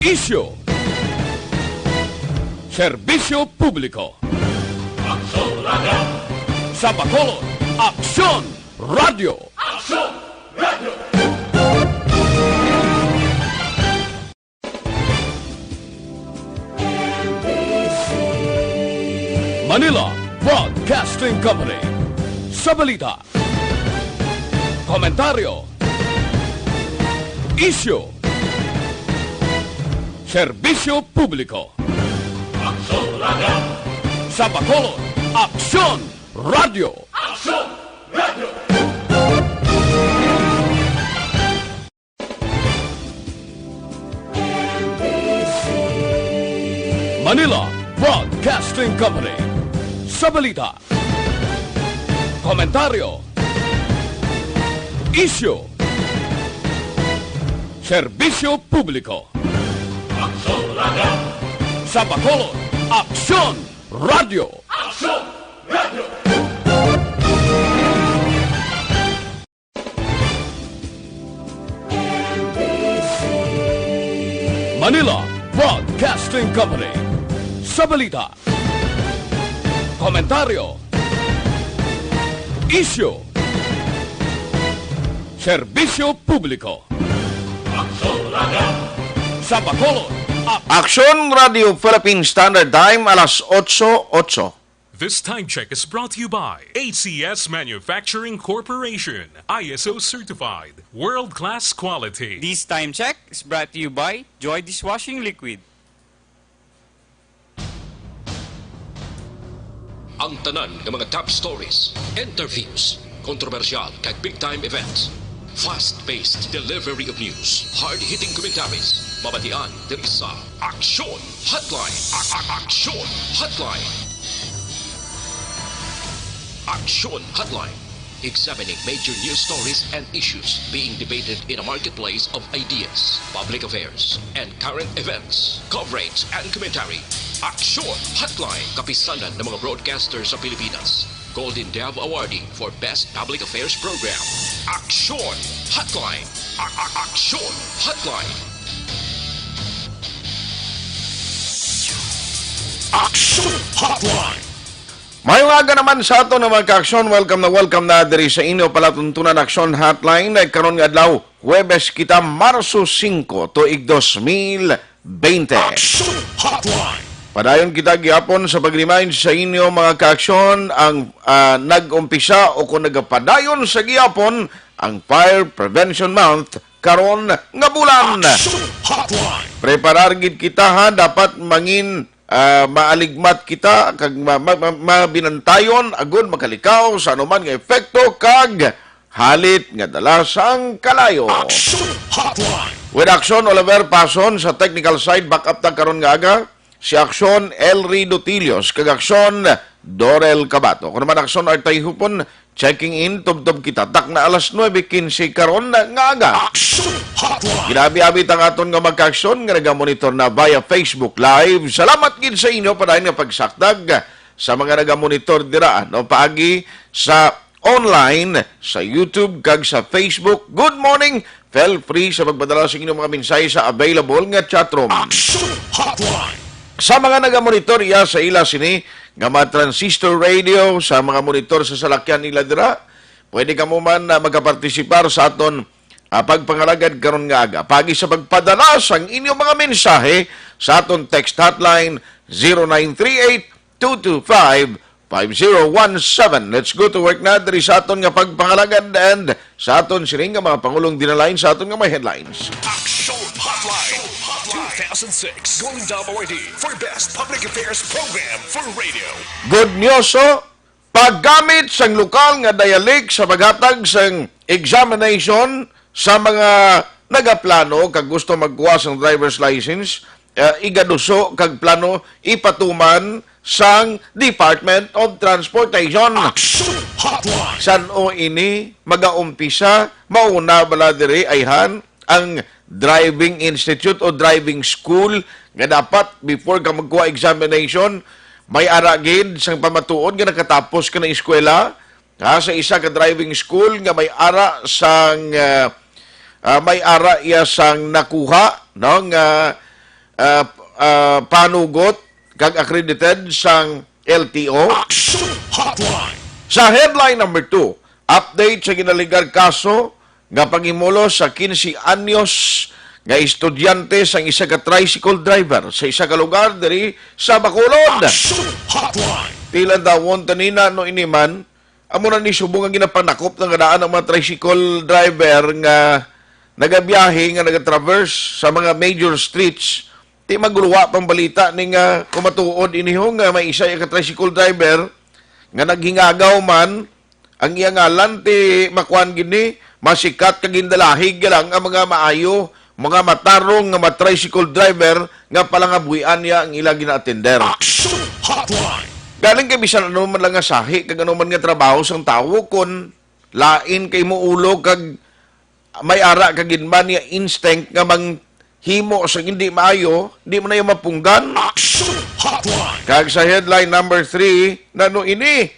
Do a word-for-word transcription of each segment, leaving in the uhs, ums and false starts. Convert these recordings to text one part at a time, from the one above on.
Isyu. Serbisyo publiko. Aksyon Radio. Sa Bacolod, Aksyon Radio. Aksyon Radio. Manila Broadcasting Company. Sa balita, komentaryo, isyu, serbisyo publiko. Aksyon Radio. Sa Bacolod, Aksyon Radio. Aksyon Radio. Manila Broadcasting Company. Sa balita, komentaryo, isyu, serbisyo publiko. Aksyon Radio. Sa Bacolod, Aksyon Radio. Aksyon Radio. Manila Broadcasting Company. Sa balita, komentaryo, isyu, serbisyo publiko. Aksyon Radio. Sa Bacolod, Ak- Aksyon Radio Philippine Standard Time, alas otso otso. This time check is brought to you by A C S Manufacturing Corporation, I S O certified, world-class quality. This time check is brought to you by Joy Dishwashing Liquid. Ang tanan nga mga top stories, interviews, kontrobersyal kag big time events. Fast-paced delivery of news, hard-hitting commentaries, mabatian diri sa Aksyon Hotline. A- a- Aksyon Hotline. Aksyon Hotline. Examining major news stories and issues being debated in a marketplace of ideas, public affairs, and current events. Coverage and commentary. Aksyon Hotline. Kapisanan ng mga broadcaster sa Pilipinas. Golden Dove Awardee for Best Public Affairs Program. Aksyon Hotline. A- a- Aksyon Hotline. Aksyon Hotline. May aga naman sa aton nga mga kaaksyon. Welcome na welcome na diri sa inyo palatuntunan Aksyon Hotline. Karon nga adlaw, Huwebes kita, Marso singko, tuig dos mil bente. Aksyon Hotline. Padayon kita gihapon sa pag-remind sa inyo, mga kaaksyon, ang, ah, nag-umpisa o kung nagapadayon sa gihapon ang Fire Prevention Month karon nga bulan. Aksyon Hotline. Preparar gid kita, ha, dapat mangin, ah, maaligmat kita kag ma-, ma-, ma-, mabinantayon agud makalikaw sa anuman nga epekto kag halit nga dala sang kalayo. Aksyon Hotline. With Aksyon Oliver Pason sa technical side, back up ta karon nga aga, si Aksyon Elry Dutilios kag Aksyon Dorel Cabato. Kung naman Aksyon Artay Hupon, checking in, tubtob kita. Takna alas nuebe quince karon nga aga. Aksyon Hotline. Ginabi-abi ta ang aton nga magkaaksyon nga nagamonitor na via Facebook Live. Salamat gid sa inyo padayon nga pagsakdag sa mga nagamonitor dira, no, paagi sa online, sa YouTube, kag sa Facebook. Good morning! Feel free sa pagpadala sa inyong mga mensahe sa available nga chat room. Aksyon Hotline. Sa mga nagamonitor iya sa ila sini nga mga transistor radio, sa mga monitor sa salakyan nila dira, pwede kamo man, ah, makapartisipar sa aton, ah, pagpangalagad karon nga aga. Paagi sa pagpadala sang inyong mga mensahe sa aton text hotline, zero nine three eight two two five five zero one seven. Let's go to work na diri sa aton nga pagpangalagad and sa aton sining nga mga pangulong dinalain sa aton nga mga headlines. Action Hotline two thousand six Golden Dove Awardee for Best Public Affairs Program for Radio. Good news, oh. Paggamit sang lokal nga dialect sa paghatag sang examination sa mga nagaplano kag gusto magkuha sang driver's license, eh, igaduso kag plano ipatuman sang Department of Transportation. Action Hotline. San-o ini magaumpisa? Mauna bala diri, ayhan, ang driving institute o driving school nga dapat before ka magkuha examination, may ara gid sang pamatuod nga nakatapos ka na eskwela, ha, sa isa ka driving school nga may ara sang, ah, ah, may ara iya sang nakuha, no, nga ah, ah, panugot kag accredited sang L T O. Action Hotline. Sa headline number two, update sa ginaligar kaso nga paghimulos sa quince anyos nga estudyante sang isa ka tricycle driver sa isa ka lugar diri sa Bacolod. Action Hotline. Tila dawon tanina no ini man, amo na ni subong nga ginapanakop na nga daan ang mga tricycle driver nga nagabiyahe, nga nagatraverse sa mga major streets. Ti maguluwa pang balita ni nga kumatuod iniho nga may isa ka tricycle driver nga naghingagaw man. Ang iya ngalan ti makuan gid ni, masikat kag gindalahig lang ang mga maayo, mga matarong nga mga tricycle driver nga palangabuhian niya ang ila gina-attender. Action Hotline. Galing kay bisan ano man lang nga sahi kag ano man nga trabaho sang tawo, kon lain kay mo ulo kag may ara ka gid man nga instinct nga manghimo sa hindi maayo, di man na iya mapunggan. Action Hotline. Kag sa headline number three, nano ini?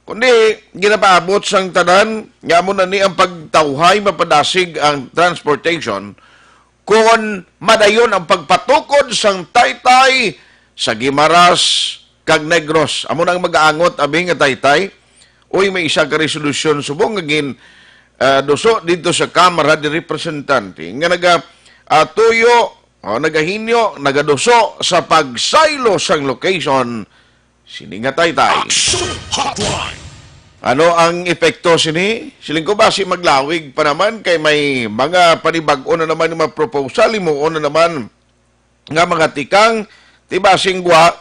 Kundi ginapaabot sang tanan nga amo na ni ang pagtawhay mapadasig ang transportation kon madayon ang pagpatukod sang taytay sa Guimaras kag Negros. Amo na ang mag-aangot, abi nga taytay. Uy, may isa ka resolusyon subong nga gin, ah, duso dito sa Kamara de Representante nga naga, ah, tuyo, o nagahinyo, nagaduso sa pagsaylo sang location sini nga taytay. Action Hotline. Ano ang epekto sini? Siling ko, basi maglawig pa naman kay may mga panibag-o na naman nga mga proposal, himuon na naman nga mga tikang, ti basing gwa,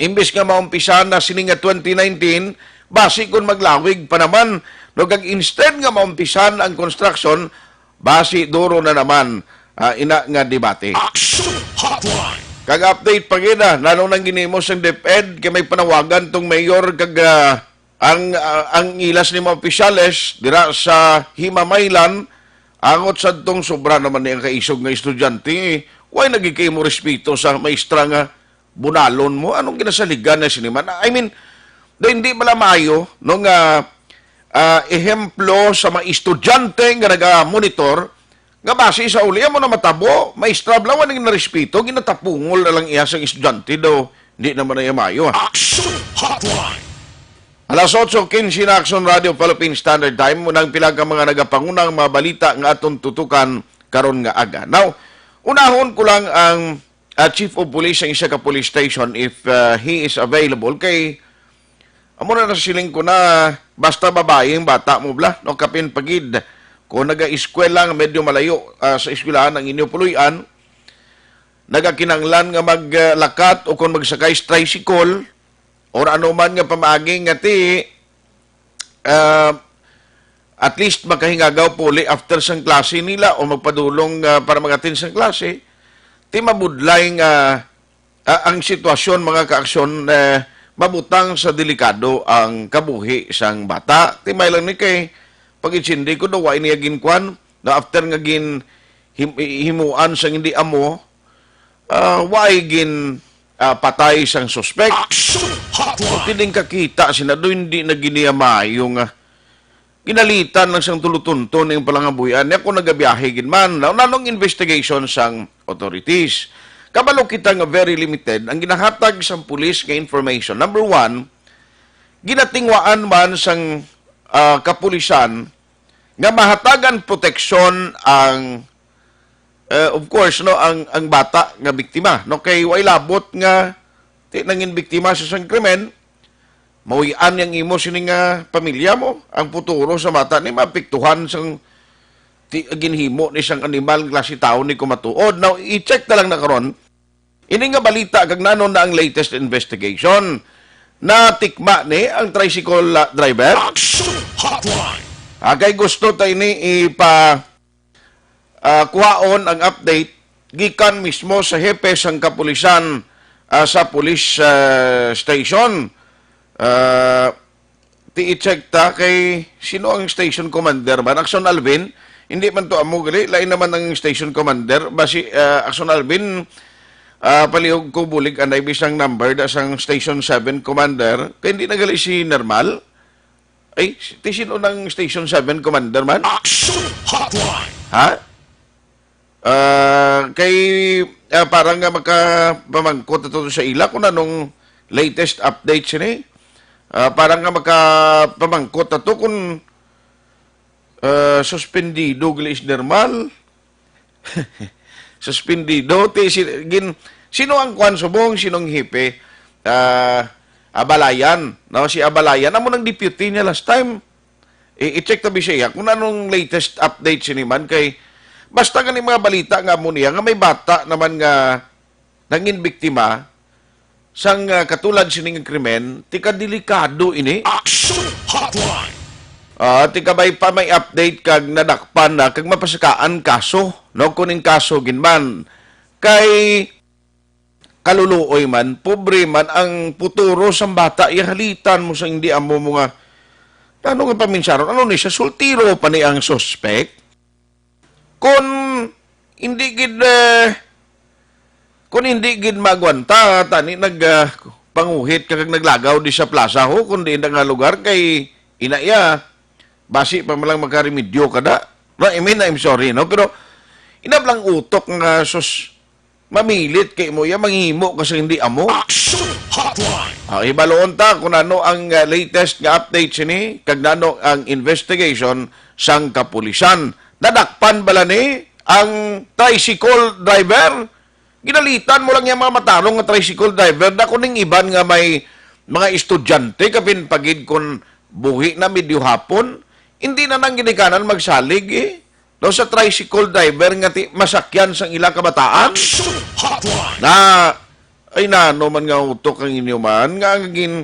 imbis nga maumpisan na sini nga twenty nineteen, basi kon maglawig pa naman, no, kag instead nga maumpisan ang construction, basi duro na naman, ah, ina nga debate. Action Hotline. Kag update pa gid, ah, nanong nang ginimo sang DepEd kay may panawagan tong mayor kag, ah, ang, ah, ang ilas ni mga opisyales dira sa Himamaylan, angot sa tong sobra naman ni ang kaisog nga estudyante. Way nagikay mo respeto sa maestra nga bunalon mo? Anong ginasaligan na sini man? I mean, da hindi bala maayo, no, nga, ah, ehemplo sa mga estudyante nga naga-monitor, nga basi sa uli, amo na matabo, maestra bala, wala nang narespeto, ginatapungol na lang iya sang estudyante daw, di naman na iya maayo, ah. Action Hotline. Alas otso quince na, Action Radio Philippine Standard Time, unang pila ka mga nagapangunang mga balita nga aton tutukan karon nga aga. Now, unahon ko lang ang, ah, Chief of Police sa isa ka police station if, ah, he is available. Kay amo na nasiling ko na, basta babae ang bata mo bala, no, kapin pagid. Kung naga-eskwela nga medyo malayo, ah, sa eskwelahan ang inyo puloy-an, nagakinahanglan nga maglakat o kung magsakay sa tricycle or ano man nga pamaagi nga ti, ah, at least makahingagaw puli after sang klase nila o magpadulong, ah, para mag-attend sang klase, ti mabudlay nga, ah, ang sitwasyon, mga kaaksyon, eh, mabutang sa delikado ang kabuhi sang bata. Ti may lang ni kay pag-intindi ko daw, wa niya ginkuan, na after nga gin him-, himuan sang hindi amo, ah, way gin, ah, patay sang suspek. Action Hotline. Kining kakita sina do, hindi na giniya maayo nga ginalitan lang sang tulutunton ning palangabuhian niya kung nagabiyahe gid man. Now, nanong investigation sang authorities? Kabalo kita nga very limited ang ginahatag sang pulis nga information. Number one, ginatingwaan man sang, ah, kapulisan nga mahatagan proteksyon ang, eh, of course, no, ang, ang bata nga biktima, no, kay way labot nga ti nangin biktima sa sang krimen, mawian yang imo sini nga pamilya mo, ang futuro sa bata ni maapektuhan sang ti ginhimo ni sang animal nga klase tawo ni kumatuod. Now, i-check na lang na karon ini nga balita kag nanon na ang latest investigation. Natikma ni ang tricycle, ah, driver? Action Hotline. Ah, kay gusto ta ini ipa, ah, kuhaon ang update gikan mismo sa hepe sang kapulisan, ah, sa police, ah, station. Ah, ti i-check ta kay sino ang station commander man? Action Alvin? Hindi man to amo gali, lain naman ang station commander. Basi, ah, Action Alvin, ah, palihog ko bulig anay bisang number da sang station seven commander. Kay hindi na gali si Nermal. Ay, ti sino nang station seven commander man? Action Hotline. Ha? Ah, kay Ah, para nga makapamangkot ato sa ila kung anong latest update sini. Ah, para nga makapamangkot ato kung, ah, suspendido gali is normal. Suspendido. Ti, si, gin, sino ang kwan subong? Sinong hipe? Ah, Abalayan. No? Si Abalayan. Amo nang deputy niya last time. I-, i-check ta bi siya kung anong latest update sini man kay basta gani mga balita nga amo niya nga may bata naman nga nangin biktima sang, ah, katulad sini nga krimen, tika delikado ini. Action Hotline. Ah, tika bay pa may update kag nadakpan na kag mapasakaan kaso, no? Kuning kaso ginban kay kaluluoy man, pobre man ang puturo sang bata, iya halitan mo sa hindi amo mo nga, ano nga paminsaron? Ano ni siya? Sultiro pa ni ang suspect? Kung hindi gid, eh, kung hindi gid magwanta, tani nag, ah, panguhit ka kag naglagaw di sa plaza ho, kung di na nga lugar kay ina iya, basi pa man lang makaremedyo ka da. No, I mean, I'm sorry, no? Pero inablang utok nga sus, mamilit kay mo iya, manghimo ka sa hindi amo. Action Hotline. Ah, hibaloon ta kung ano ang, ah, latest nga update sini kag nano ang investigation sang kapulisan. Nadakpan bala ni ang tricycle driver? Ginalitan mo lang yung mga matarong nga tricycle driver na kuning iban nga may mga estudyante kapin pagid kun buhi na medyo hapon, hindi na nang ginikanan magsalig eh. No, sa tricycle driver nga ti masakyan sang ilang kabataan. Action Hotline. Na, ay, nano man nga utok ang inyo man, nga ang gin,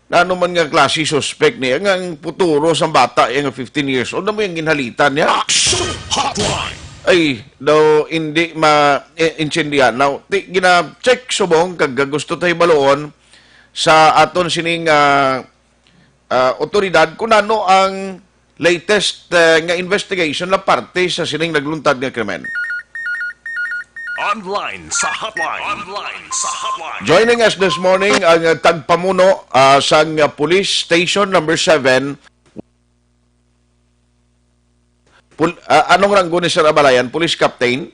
nano man nga klase suspect niya, nga ang puturo sang bata, yung fifteen years old, na mo yung ginhalitan niya. Action Hotline. Ay, daw hindi ma, eh, intindihan. Now, ti, gina-check subong, kag gusto tayo baloon sa aton sining, ah, ah, otoridad kung ano ang latest, eh, nga investigation na parte sa sining nagluntad nga krimen. Online sa hotline. Online sa hotline. Joining us this morning ang, uh, tagpamuno, uh, sang, uh, Police Station Number Seven. Pul-, uh, anong ranggo ni Sir Abalayan? Police Captain?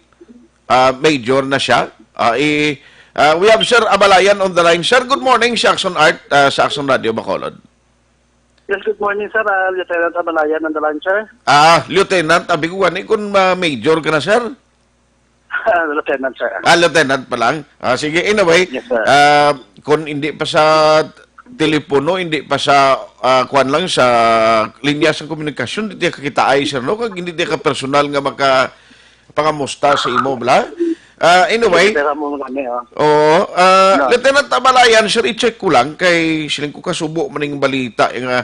Uh, Major na siya. Uh, i-, uh, we have Sir Abalayan on the line. Sir, good morning. Si Action Art, uh, sa Action Radio Bacolod. Yes, good morning, sir. Ah, Lieutenant Abalayan on the line, sir. Ah, Lieutenant, abi ko gani kung, ah, Major ka na, sir? Ah, Lieutenant, sir. Ah, Lieutenant pa lang. Ah, sige, anyway, Yes, sir. ah, kung hindi pa sa telepono, hindi pa sa, ah, kuwan lang, sa linya sa komunikasyon, hindi ka kita ay, sir, no? Kag hindi ka personal nga maka-, pangamusta sa imo, bala? Ah, anyway. Pero mo gani, oh. Oo. Ah, No. Lieutenant Abalayan, sir, i-check ko lang kay siling ko kasubo man ning balita, eh, nga,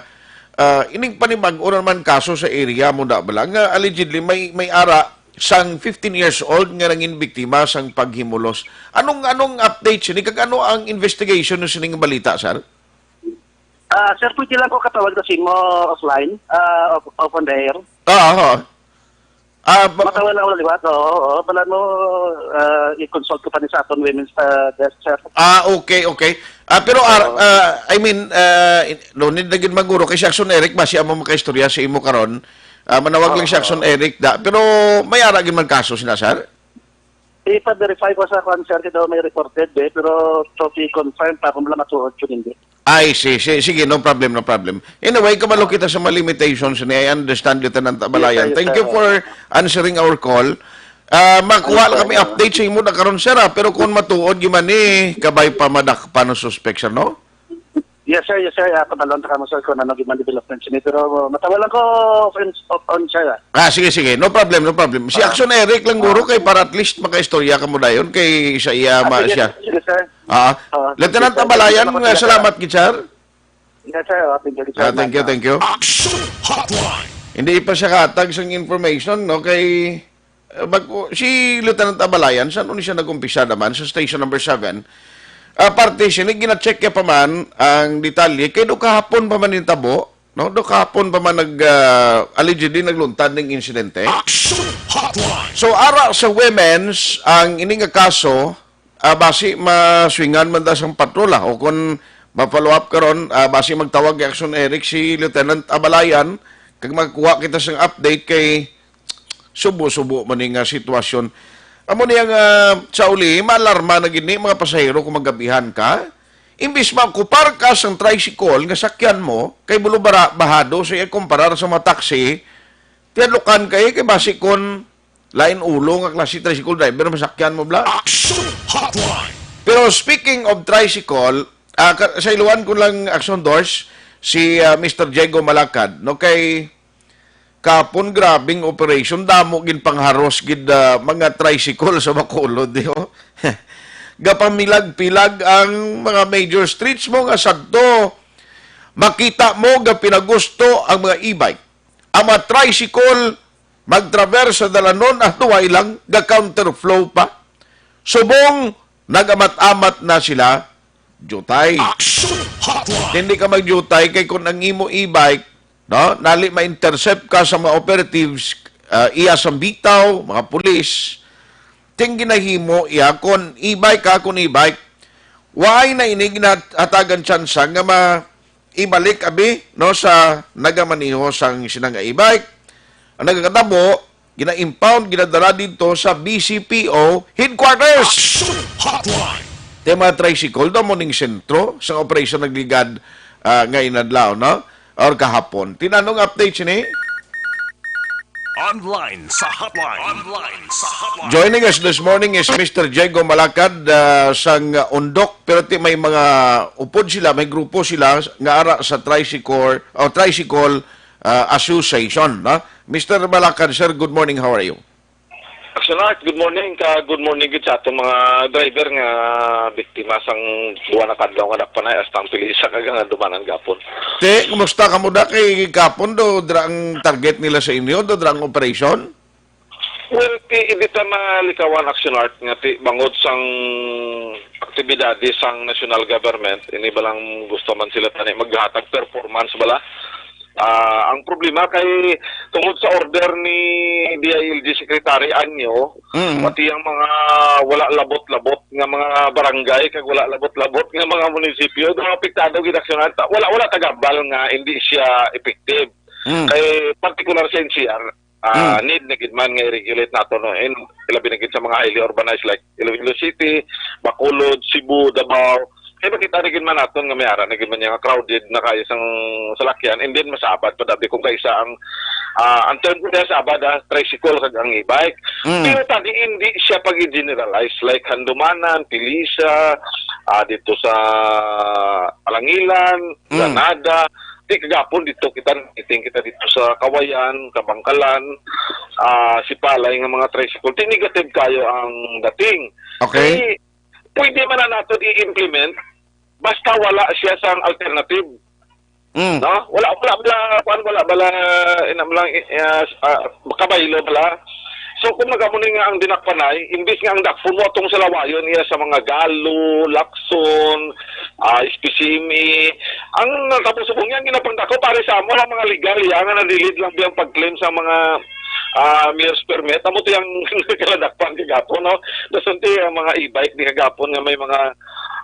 ah, ining panibag-o na naman kaso sa area mo da, bala, nga allegedly may, may ara sang fifteen years old nga nangin biktima sang paghimulos. Anong, anong update sini? Kag ano ang investigation ng sining balita, sir? Ah, sir, pwede lang ko katawag na simo offline, ah, off, off on the air? Ah, oo. Ah, ba- Matawa lang ako liwat, oo, oo. Pala mo, ah, i-consult ko pa ni sa aton women's, ah, desk, sir. Ah, okay, okay. Ah, pero, ah, Oo. ah, I mean, ah, in-, no need na gid maguro kay si Action Eric, basi amo makaistorya sa imo karon. Ah, manawag lang si Oo, Action oo. Eric da. Pero may ara gid man kaso sila, sir? Ipa-verify ko sa kwan, sir, kay daw may reported, eh, pero to be confirmed pa kung wala matuod yun, hindi. Ay, si, si, sige, no problem, no problem. Anyway, kabalo kita sa mga limitations ni, I understand, Lieutenant Abalayan. Yes, sir, yes, Thank you sir. for answering our call. Ah, makuha Yes, lang sir. kami update sa imo na karon, sir, ah. Pero kung matuod, gimani, kabay pa madakpan ang suspect, sir, no? Yes, sir, yes, sir. Ah, kabalon ta kamo, sir, kung ano gid man development sini. Pero matawa lang ko, friends, on, on, sir, ah. Ah, sige, sige. No problem, no problem. Si Ah. Action Eric lang, guro, Ah. kay para at least makaistorya ka mo dayon kay sa iya Ah, ma-, sige, siya. sige, sir. Ah, Ah, Lieutenant sige, sir. Abalayan, Salamat, salamat, sir. salamat gid, sir. Yes, sir. Ah, thank you, sir. Ah, thank you, thank you. Action Hotline. Hindi pa siya katag sang information, no, kay, eh, bag-, si Lieutenant Abalayan, saan ni siya nag-umpisa naman? Sa station number seven. Ah, parte siya, ni gina-check niya pa man ang detalye, kay do kahapon pa man yung tabo, no? Do kahapon pa man nag, ah, allegedly nagluntad ng insidente. Action Hotline. So, ara sa women's, ang ini nga kaso, ah, basi maswingan man da sang patrola o kung ma-follow up karon, ah, basi magtawag kay Action Eric si Lieutenant Abalayan, kag magkuha kita sang update kay subo-subo man ni nga sitwasyon. Amo niya nga sa uli, maalarma na gid ni mga pasahero kung magabihan ka. Imbis maokupar ka sang tricycle nga sakyan mo, kay bulubara bahado siya kumparar sa mga taxi, tiyadlukan kay kay basi kon lain ulo nga klase tricycle driver masakyan mo bla. Action Hotline. Pero speaking of tricycle, ah, ka- sa iluan ko lang, Action Doors, si ah, Mister Diego Malakad, no, kay kapon grabing operation, damo gid pangharos gid ah, mga tricycle sa Bacolod, di ho? Gapamilag-pilag ang mga major streets mo nga sadto. Makita mo gapinagusto ang mga e-bike. Ang mga tricycle magtraverse sa dalanon at tuway lang ga-counterflow pa. Subong nagamat-amat na sila, jutay. Action Hotline. Hindi ka magjutay kay kung ang imo e-bike, no, nali ma-intercept ka sa mga operatives, ah, iya sang bitaw, mga pulis, ting ginahimo iya kon e-bike ka, kon e-bike, why na ini ginahatagan tsansa nga ma ibalik abi, no, sa nagamaneho sang sina nga e-bike. Ang nagakatabo, gina-impound, ginadala didto sa B C P O headquarters. Action Hotline. Te mga tricycle daw mo ning sentro sa operasyon nagligad ah, nga inadlaw, no? Or kahapon. Tinanong update sini? Online sa hotline. Online sa hotline. Joining us this morning is Mister Diego Malakad ah, sang Undok, pero ti may mga upod sila, may grupo sila nga ara sa tricycle o tricycle ah, association, no? Mister Malakad, sir, good morning. How are you? Action Art, good morning. Ka good morning gid sa atong mga driver nga biktima sang duha na kadlaw nga dakpanay hasta ang pilisa kag ang dumanan gapon. Te, kumusta kamo da kay gapon do dira ang target nila sa inyo, do dira ang operation? Well, ti, hindi ta malikawan, Action Art, nga ti, bangod sang aktibidades sang national government, ini ba lang gusto man sila tani maghatag performance bala? Ah, ang problema kay tungod sa order ni D I L G Secretary Anyo, Mm. pati ang mga wala labot-labot nga mga barangay kag wala labot-labot nga mga munisipyo, daw apektado gid, Action Art. Wala, wala tagabal nga hindi siya effective. Mm. Kay partikular sa N C R, ah, Mm. need na gid man nga i-regulate nato, no? And labi na gid sa mga highly urbanized like Iloilo City, Bacolod, Cebu, Davao. Kay makita na gid man naton nga may ara na gid man niya nga crowded na kayo sang salakyan, and then masabad pa dabi kung kaisa ang, ah, ang term ko niya sabad, ah, tricycle kag ang e-bike. Mm. Pero tani hindi siya pag-generalize like Handumanan, Pilisa, ah, dito sa Alangilan, Mm. Granada. Di kagapon dito kita, iting kita dito sa Kawayan, Kabangkalan, ah, Sipalay nga mga tricycle. Di negative kayo ang dating. Okay. Di, pwede man na nato i-implement basta wala siya sang alternative. Mm. No? Wala, wala bala, kuan, wala bala, inam lang, eh, ah, kabaylo bala. So, kung nagamo ni nga ang dinakpanay, imbis nga ang dakpon mo atong salawayon iya sa mga galo, lakson, ah, espesimi, ang nagkabusubong yan, ginapangdako, pare sa amo, ang mga legal, yan, nga nadilid lang biyang pag-claim sa mga, ah, mayor's permit, amo to yung kaladakpan kagapon, no? Dasunti ang mga e-bike di kagapon nga may mga,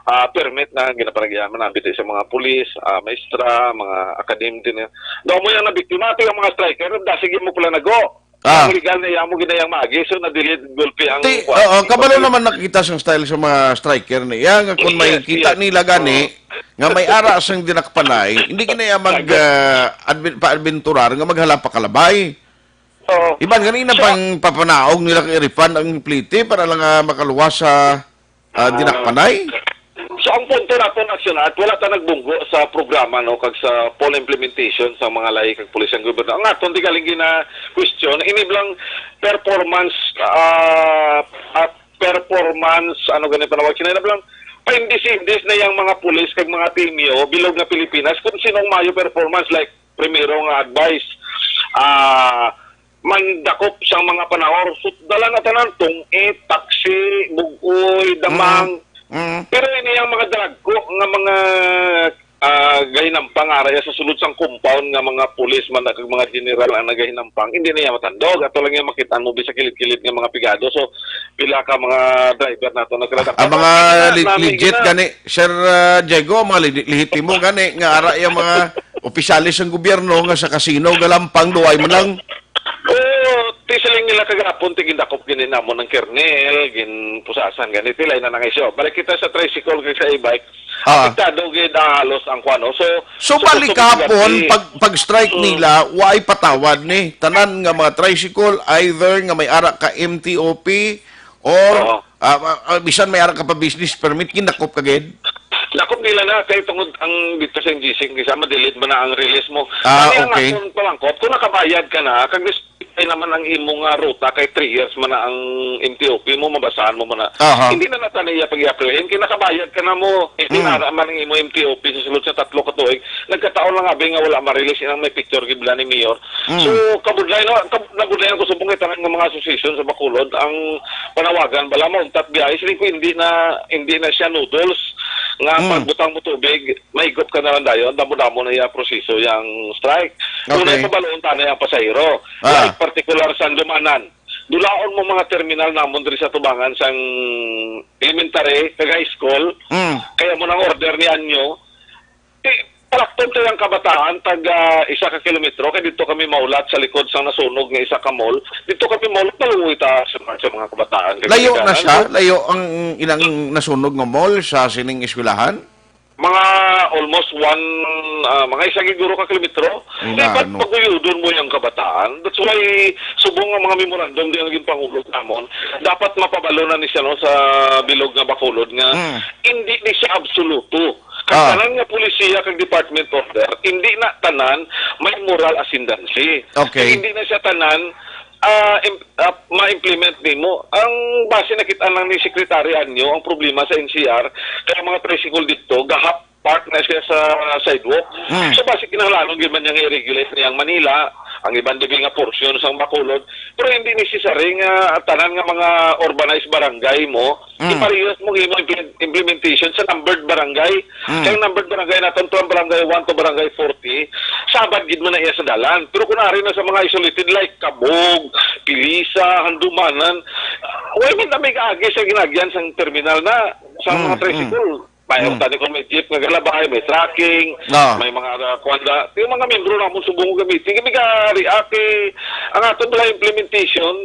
ah, permit na ginapanagyaman, nabiti sa mga pulis, ah, maestra, mga academy din, eh. Daw mo yung nabiktima, ito yung mga striker, dasig mo pala nago. Ah. Ang legal na iya mo ginayang maagi, so nadili gulpi ang Ti, kuwan. Oo, kabalo Pag- naman nakita sang style sa mga striker niya nga kung Yes, makita yes. nila gani Oo. nga may ara sang dinakpanay, hindi gina iya mag Agad. ah, adven- paadventurar nga maghala pa kalabay. Oo. Iban ganina So pang papanaog nila kay refund ang plite para lang ah, makaluwas sa ah, dinakpanay? So ang punto nato, Action Art, wala ta nagbunggo sa programa, no, kag sa full implementation sa mga lahi kag pulisang gobyerno. Ang aton di galing gina question, ini lang performance, ah, ah, performance, ano gani panawag sila, ini lang paindis-indis na yung mga pulis kag mga timyo bilog nga Pilipinas kung sinong mayo performance, like primero nga advice, ah, mandakop sang mga panahor. So, dala na tanan tong eh, taxi, bugoy, damang. Mm. Mm. Pero ini ang mga dagko nga mga ah, gahinampang ara iya sa sulod sang compound nga mga pulis man kag mga general ang nagahinampang, hindi na iya matandog. Ato lang yung makita mo sa kilid-kilid nga mga pigado. So, pila ka mga driver nato nagkaladak. Ang mga Kaya le- namin legit gina- gani, Sir ah, Diego, mga le- lehitimo gani nga ara yung mga opisyalis sang gobyerno nga sa kasino galampang duway man lang. Oo, ti siling Pila ka gahapon, ti gindakop gini namon ang kernel, ginpusasan gani, pila na nang isyo. Balik kita sa tricycle kag sa e-bike. Ah. Apektado gid, ah, halos ang kuan, no? So, So, so, balik gusto ko kahapon, bigat, eh. pag, pag-strike Mm. nila, way patawad ni. Tanan nga mga tricycle, either nga may ara ka M T O P, or, Oo. ah, ah, ah, bisan may ara ka pa business permit, gindakop ka gid? Dakop nila na kay tungod ang dito sa N G C, kaysa ma-delete man na ang release mo. Ah, Kani ang okay. akong pamangkot, kung nakabayad ka na, kag display naman ang imo nga ruta kay three years man na ang M T O P mo, mabasahan mo man na. Aha. Hindi na nata niya pag-i-aprilhin, kay nakabayad ka na mo. Hindi Mm. na naman ang imo M T O P sa sulod sa tatlo ka tuig. Nagkataon lang abi nga wala ma-release, inang may picture gibla ni Mayor. Mm. So, kabudlay, no? Kab-, nabudlayan ko subong kay tanan nga mga association sa Bacolod ang panawagan bala mauntat biyahe. Siling ko hindi na, hindi na siya noodles nga Mm. pagbutang mo tubig, mahigop ka na lang dayon, damo-damo na iya proseso yang strike. Okay. Una, pabaloon ta na yang pasahero. Ah. Like, particular sa Handumanan. Dulaon mo mga terminal namon diri sa tubangan sang elementary kag high school. Mm. Kaya mo nang order ni Anyo. Eh, palakton tayo ang kabataan tag, ah, isa ka kilometro, kay dito kami maulat sa likod sang nasunog nga isa ka mall. Dito kami maulat, maluoy ta sa, sa mga kabataan. Kay Layo na kailangan siya? ko- Layo ang ilang nasunog nga mall sa sining eskwelahan? Mga almost one, ah, mga isa giguro ka kilometro. Ay, Dapat gaano? paguyudon mo yung kabataan. That's why, subong ang mga memorandum di ang naging Pangulo namon, dapat mapabalo na ni siya, no, sa bilog nga Bacolod nga Mm. hindi ni siya absoluto. Ah. Kag tanan nga polisiya kag department order, hindi na tanan may moral ascendancy. Okay. Hindi na siya tanan, ah, im-, ah, ma-implement nimo. Ang base nakita lang ni Secretary Anyo, ang problema sa N C R, kaya mga tricycle dito, gahap park na siya sa sidewalk. Hmm. So, base kinahanglanon gyud man niya nga i-regulate niya ang Manila, ang iban dibi nga portion sang Bacolod, pero hindi necessary nga tanan nga mga urbanized barangay mo, Hmm. iparehas mo ang imo implement-, implementation sa numbered barangay. Hmm. Kay ang numbered barangay naton, from barangay one to barangay forty, sabad gid man na iya sa dalan. Pero kung ari na sa mga isolated like Cabog, Pilisa, Handumanan, ah, wala man na may kaagi sa ginagyan sang terminal na, sa mga Hmm, tricycle. May Hmm. tani kung may jeep nga galabay, may trucking, Ah. may mga, ah, kuwan da. Yung mga membro namon subong gamitin, kami ka-react, eh, ang aton mga implementation,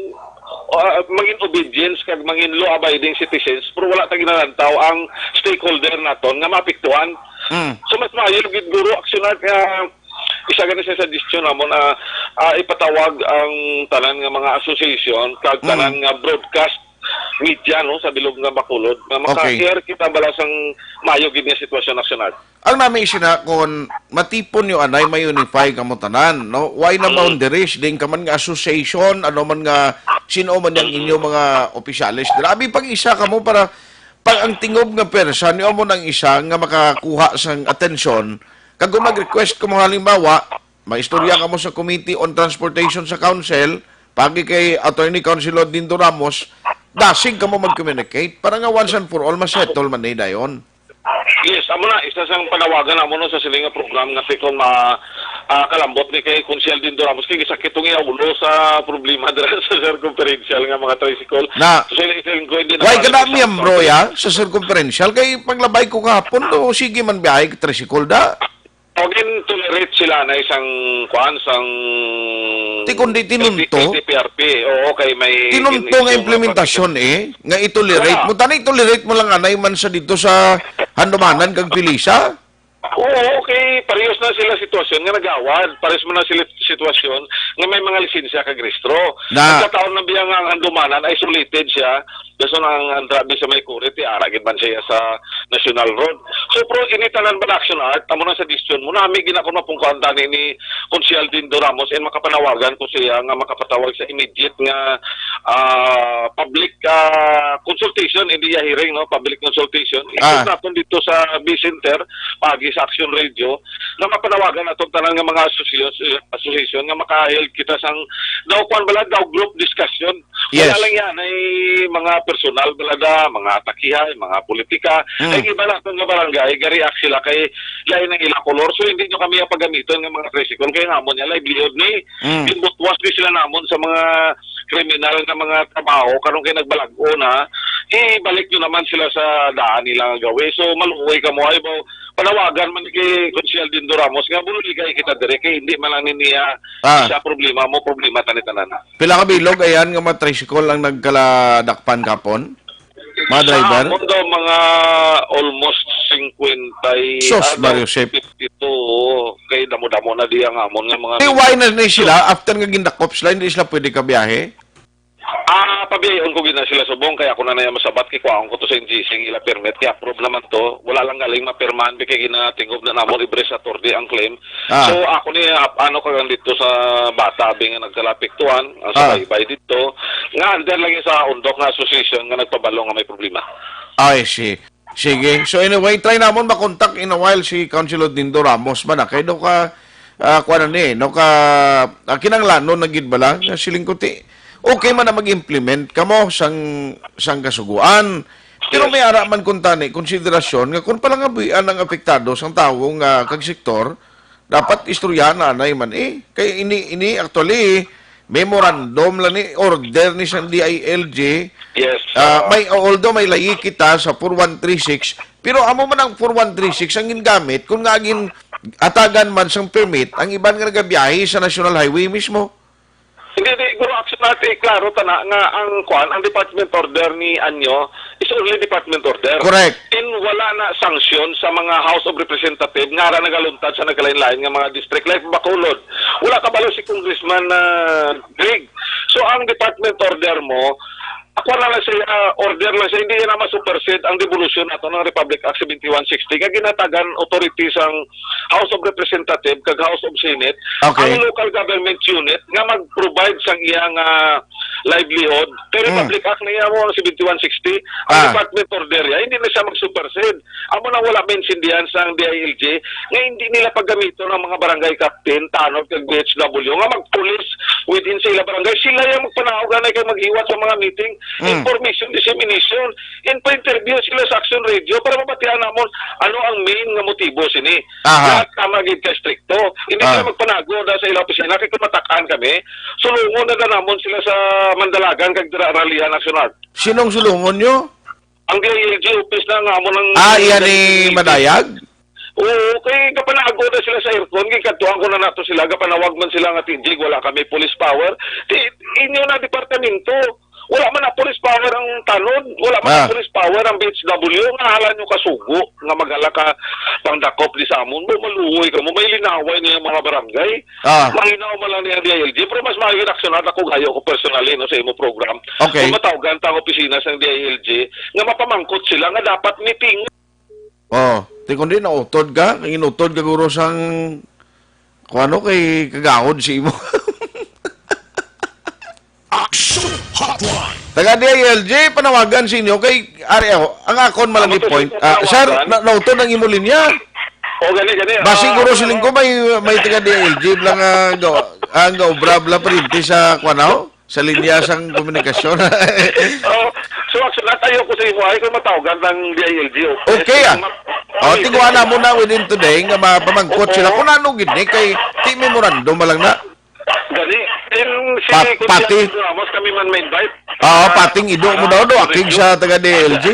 ah, mangin obedience kag mangin law-abiding citizens, pero wala ta ginalantaw ang stakeholder naton nga maapektuhan. Mm. So, mas maayo gid, guro, aksyonan nga isa gani sa suggestion namon, ah, ah, ipatawag ang tanan nga mga association kag Mm. tanan nga broadcast media, no, sa bilog nga Bacolod nga Okay. maka-share kita bala sang maayo gid nga sitwasyon, aksyonan. Ang nami sina kon matipon nyo anay, ma-unify kamo tanan, no? Why na Mm. boundaries? Din ka man nga association, ano man nga, sino man yang Mm. inyo mga opisyales dira? Abi pag isa kamo para pag ang tingob nga pwersa nyo amo nang isa nga makakuha sang atensyon. Kag kung mag-request kamo, halimbawa, maistorya kamo sa Committee on Transportation sa Council, pagi kay Attorney Councilor Dindo Ramos, dasig kamo mag-communicate para nga once and for all ma-settle man ni dayon. Yes, amo na, isa sang panawagan namo, no, sa sini nga program nga si kon ma, ah, kalambot ni kay Konsehal Dindo Ramos kay gisakit ang iya ulo sa problema dira sa circumferential nga mga tricycle. Na. So, sila, sila ko hindi Why ka na sa miyembro ya sa circumferential? Kay paglabay ko kahapon to, sige man biyahe ka tricycle da. O, gin-tolerate sila na isang, kuan, sang Ti kundi tinunto? L T P R P. Oo, kay may Tinunto gin-issue nga implementasyon eh, nga itolerate Wala. mo. Tani itolerate mo lang anay man sa dito sa Handumanan kag Pilisa. Oo, okay. Parehas na sila sitwasyon nga nagawad. Parehas mo na sila sitwasyon nga may mga lisensya kag rehistro. Na. Nagkataon na biya nga ang Handumanan, isolated siya. Dason ang, ang grabe sa may kurit, eh, ara gid man siya sa National Road. So, pero ini tanan ba na action art? Amo na sa decision mo. Nami gina ko mapungkuan tani ni Konsehal Dindo Ramos and makapanawagan ko siya nga makapatawag sa immediate nga, ah, public, ah, consultation, hindi ya hearing, no? Public consultation. Ah. Ito natin dito sa B Center, pagi sa Action Radio, nga mapanawagan naton tanan nga mga association, association nga maka-held kita sang daw kuan bala, daw group discussion. Yes. Wala lang yan ay mga personal bala da, mga atakihan, mga politika. Mm. Ay iba naton nga barangay, ga-react sila kay lain ang ila kolor. So hindi nyo kami ang pagamiton nga mga tricycle kay namon niya livelihood ni. Mm. Ginbutwas ni sila namon sa mga kriminal nga mga trabaho karon kay nagbalag-o na. Ibalik nyo naman sila sa daan nila nga gawi. So maluoy ka mo ay ba Nawagan man ni kay Konsehal Dindo Ramos nga buligay kita dire kay hindi man lang ni niya Ah. isa problema mo, problema tani tanan. Pila ka bilog ayan nga mga tricycle ang nagkaladakpan kapon? Mga driver? Sa amon daw, mga almost fifty, Sus, ah, daw Mario Sep. fifty-two, oo. Kay damo-damo na di ang amon nga mga Di, why na ni sila? After nga gindakop sila, hindi sila pwede kabiyahe? Ah, pabiyahon ko gina sila subong, kaya ako na naya masabat, kay kuhaon ko to sa N G C, ang ila permit, kay approve naman to. Wala lang galing mapirmahan, kay ginatingog na namon ibre sa attorney ang claim. Ah. So, ako ni, ah, ano, kagang dito sa bata, abi nga nagkalapiktuan, ang Ah. subaybay dito, nga under lagi sa Undok nga association nga nagpabalo nga may problema. I see. Sige. So, anyway, try namon makontak in a while si Councilor Dindo Ramos man, ah, kay no ka, ah, kuwan na ni, no ka, ah, kinanglanon na gid bala nga siling ko ti, okay man na mag-implement kamo sang, sang kasuguan. Pero Yes. may ara man kuntani konsiderasyon nga kung palangabuhian ang apektado sang tawo nga kag sektor, dapat istoryahan na anay man eh. Kay ini, ini actually, memorandum lang ni, order ni sang D I L G. Yes, Ah, oo. may, although may layi kita sa four one three six, pero amo man ang four one three six ang gingamit kung nga gin atagan man sang permit ang iban nga nagabiyahe sa National Highway mismo. Hindi, di, Guro, actually, natin, klaro ta na nga ang, kwan, ang department order ni Anyo is only department order. Correct. In wala na sanction sa mga House of Representative nga ara nagaluntad sa nagkalain-lain nga mga district like Bacolod. Wala kabalo si Congressman, ah, Greg. So, ang department order mo, ako na lang siya, ah, order lang siya, hindi na ma-supersede ang devolution nato ng Republic Act seventy-one sixty nga ginatagan authority sang House of Representative kag House of Senate, Okay. ang local government unit nga mag-provide sang iyang, ah, livelihood. Kay Mm. Republic Act na iya mo ang seventy-one sixty, ang Ah. department order niya, hindi na siya mag-supersede. Amo nang wala maintindihan sang D I L G nga hindi nila paggamiton ang mga barangay captain, tanod kag B H W nga magpulis within sa ila barangay. Sila yung magpanaog anay kay maghiwat sa mga meeting. Mm. Information dissemination. In pa-interview sila sa Action Radio para mabatian namon ano ang main nga motibo sini. Aha. Lahat tama gid ka strikto. Hindi Ah. sila magpanago na sa ilang opisina kay kung matakan kami, sulungon na namon sila sa Mandalagan kag dira Ralihan National. Sinong sulungon nyo? Ang D I L G office na nga amo nang Ah, iya ni Madayag? Oo, kay gapanago na sila sa aircon, gikadtuan ko na nato sila, gapanawag man sila nga, "T J, wala kami police power." Di, inyo na departamento. Wala man na police power ang tanod, wala man na Ah. police power ang B H W, nga hala nyo kasugo, nga maghala ka pangdakop di sa amon. Mo, maluoy ka mo, may linaway niya mga barangay. Ah. Mahinaw man lang niya ang D I L G, pero mas maayo na aksyonan ako gayo ko personally, no, sa imo program. Okay. Kung matawgan ta ang opisina sa D I L G, nga mapamangkot sila nga dapat meeting. Oh, ti kundi nautod ka, kay inutod ka guro sang kuano kay kagahod si imo. Action Hotline. Taga D I L G, panawagan sa inyo kay ari ako, ang akon man lang Amo to, point. sir, Ah, sir, panawagan. Na, nautod ang imo linya. O, gani, gani. Ba, Ah, siguro ano, siling ko may, may taga D I L G lang ang ga-, ang gaobra bla printi sa kuan, oh? Sa linya sang komunikasyon. Oh, so, actually, tayo ko sa imo ay kung matawgan ng D I L G, okay? Okay, ah. Ma-, Oh, okay, tingwa na mo na within today nga mapamangkot Oo. sila kung ano gid ni kay ti memorandum man lang na. Gani, in si Pa-, Kuya pati. Ramos kami man may invite. Ah, Ah, pating ido mo daw, do, ah, akig video. Sa taga D I L G.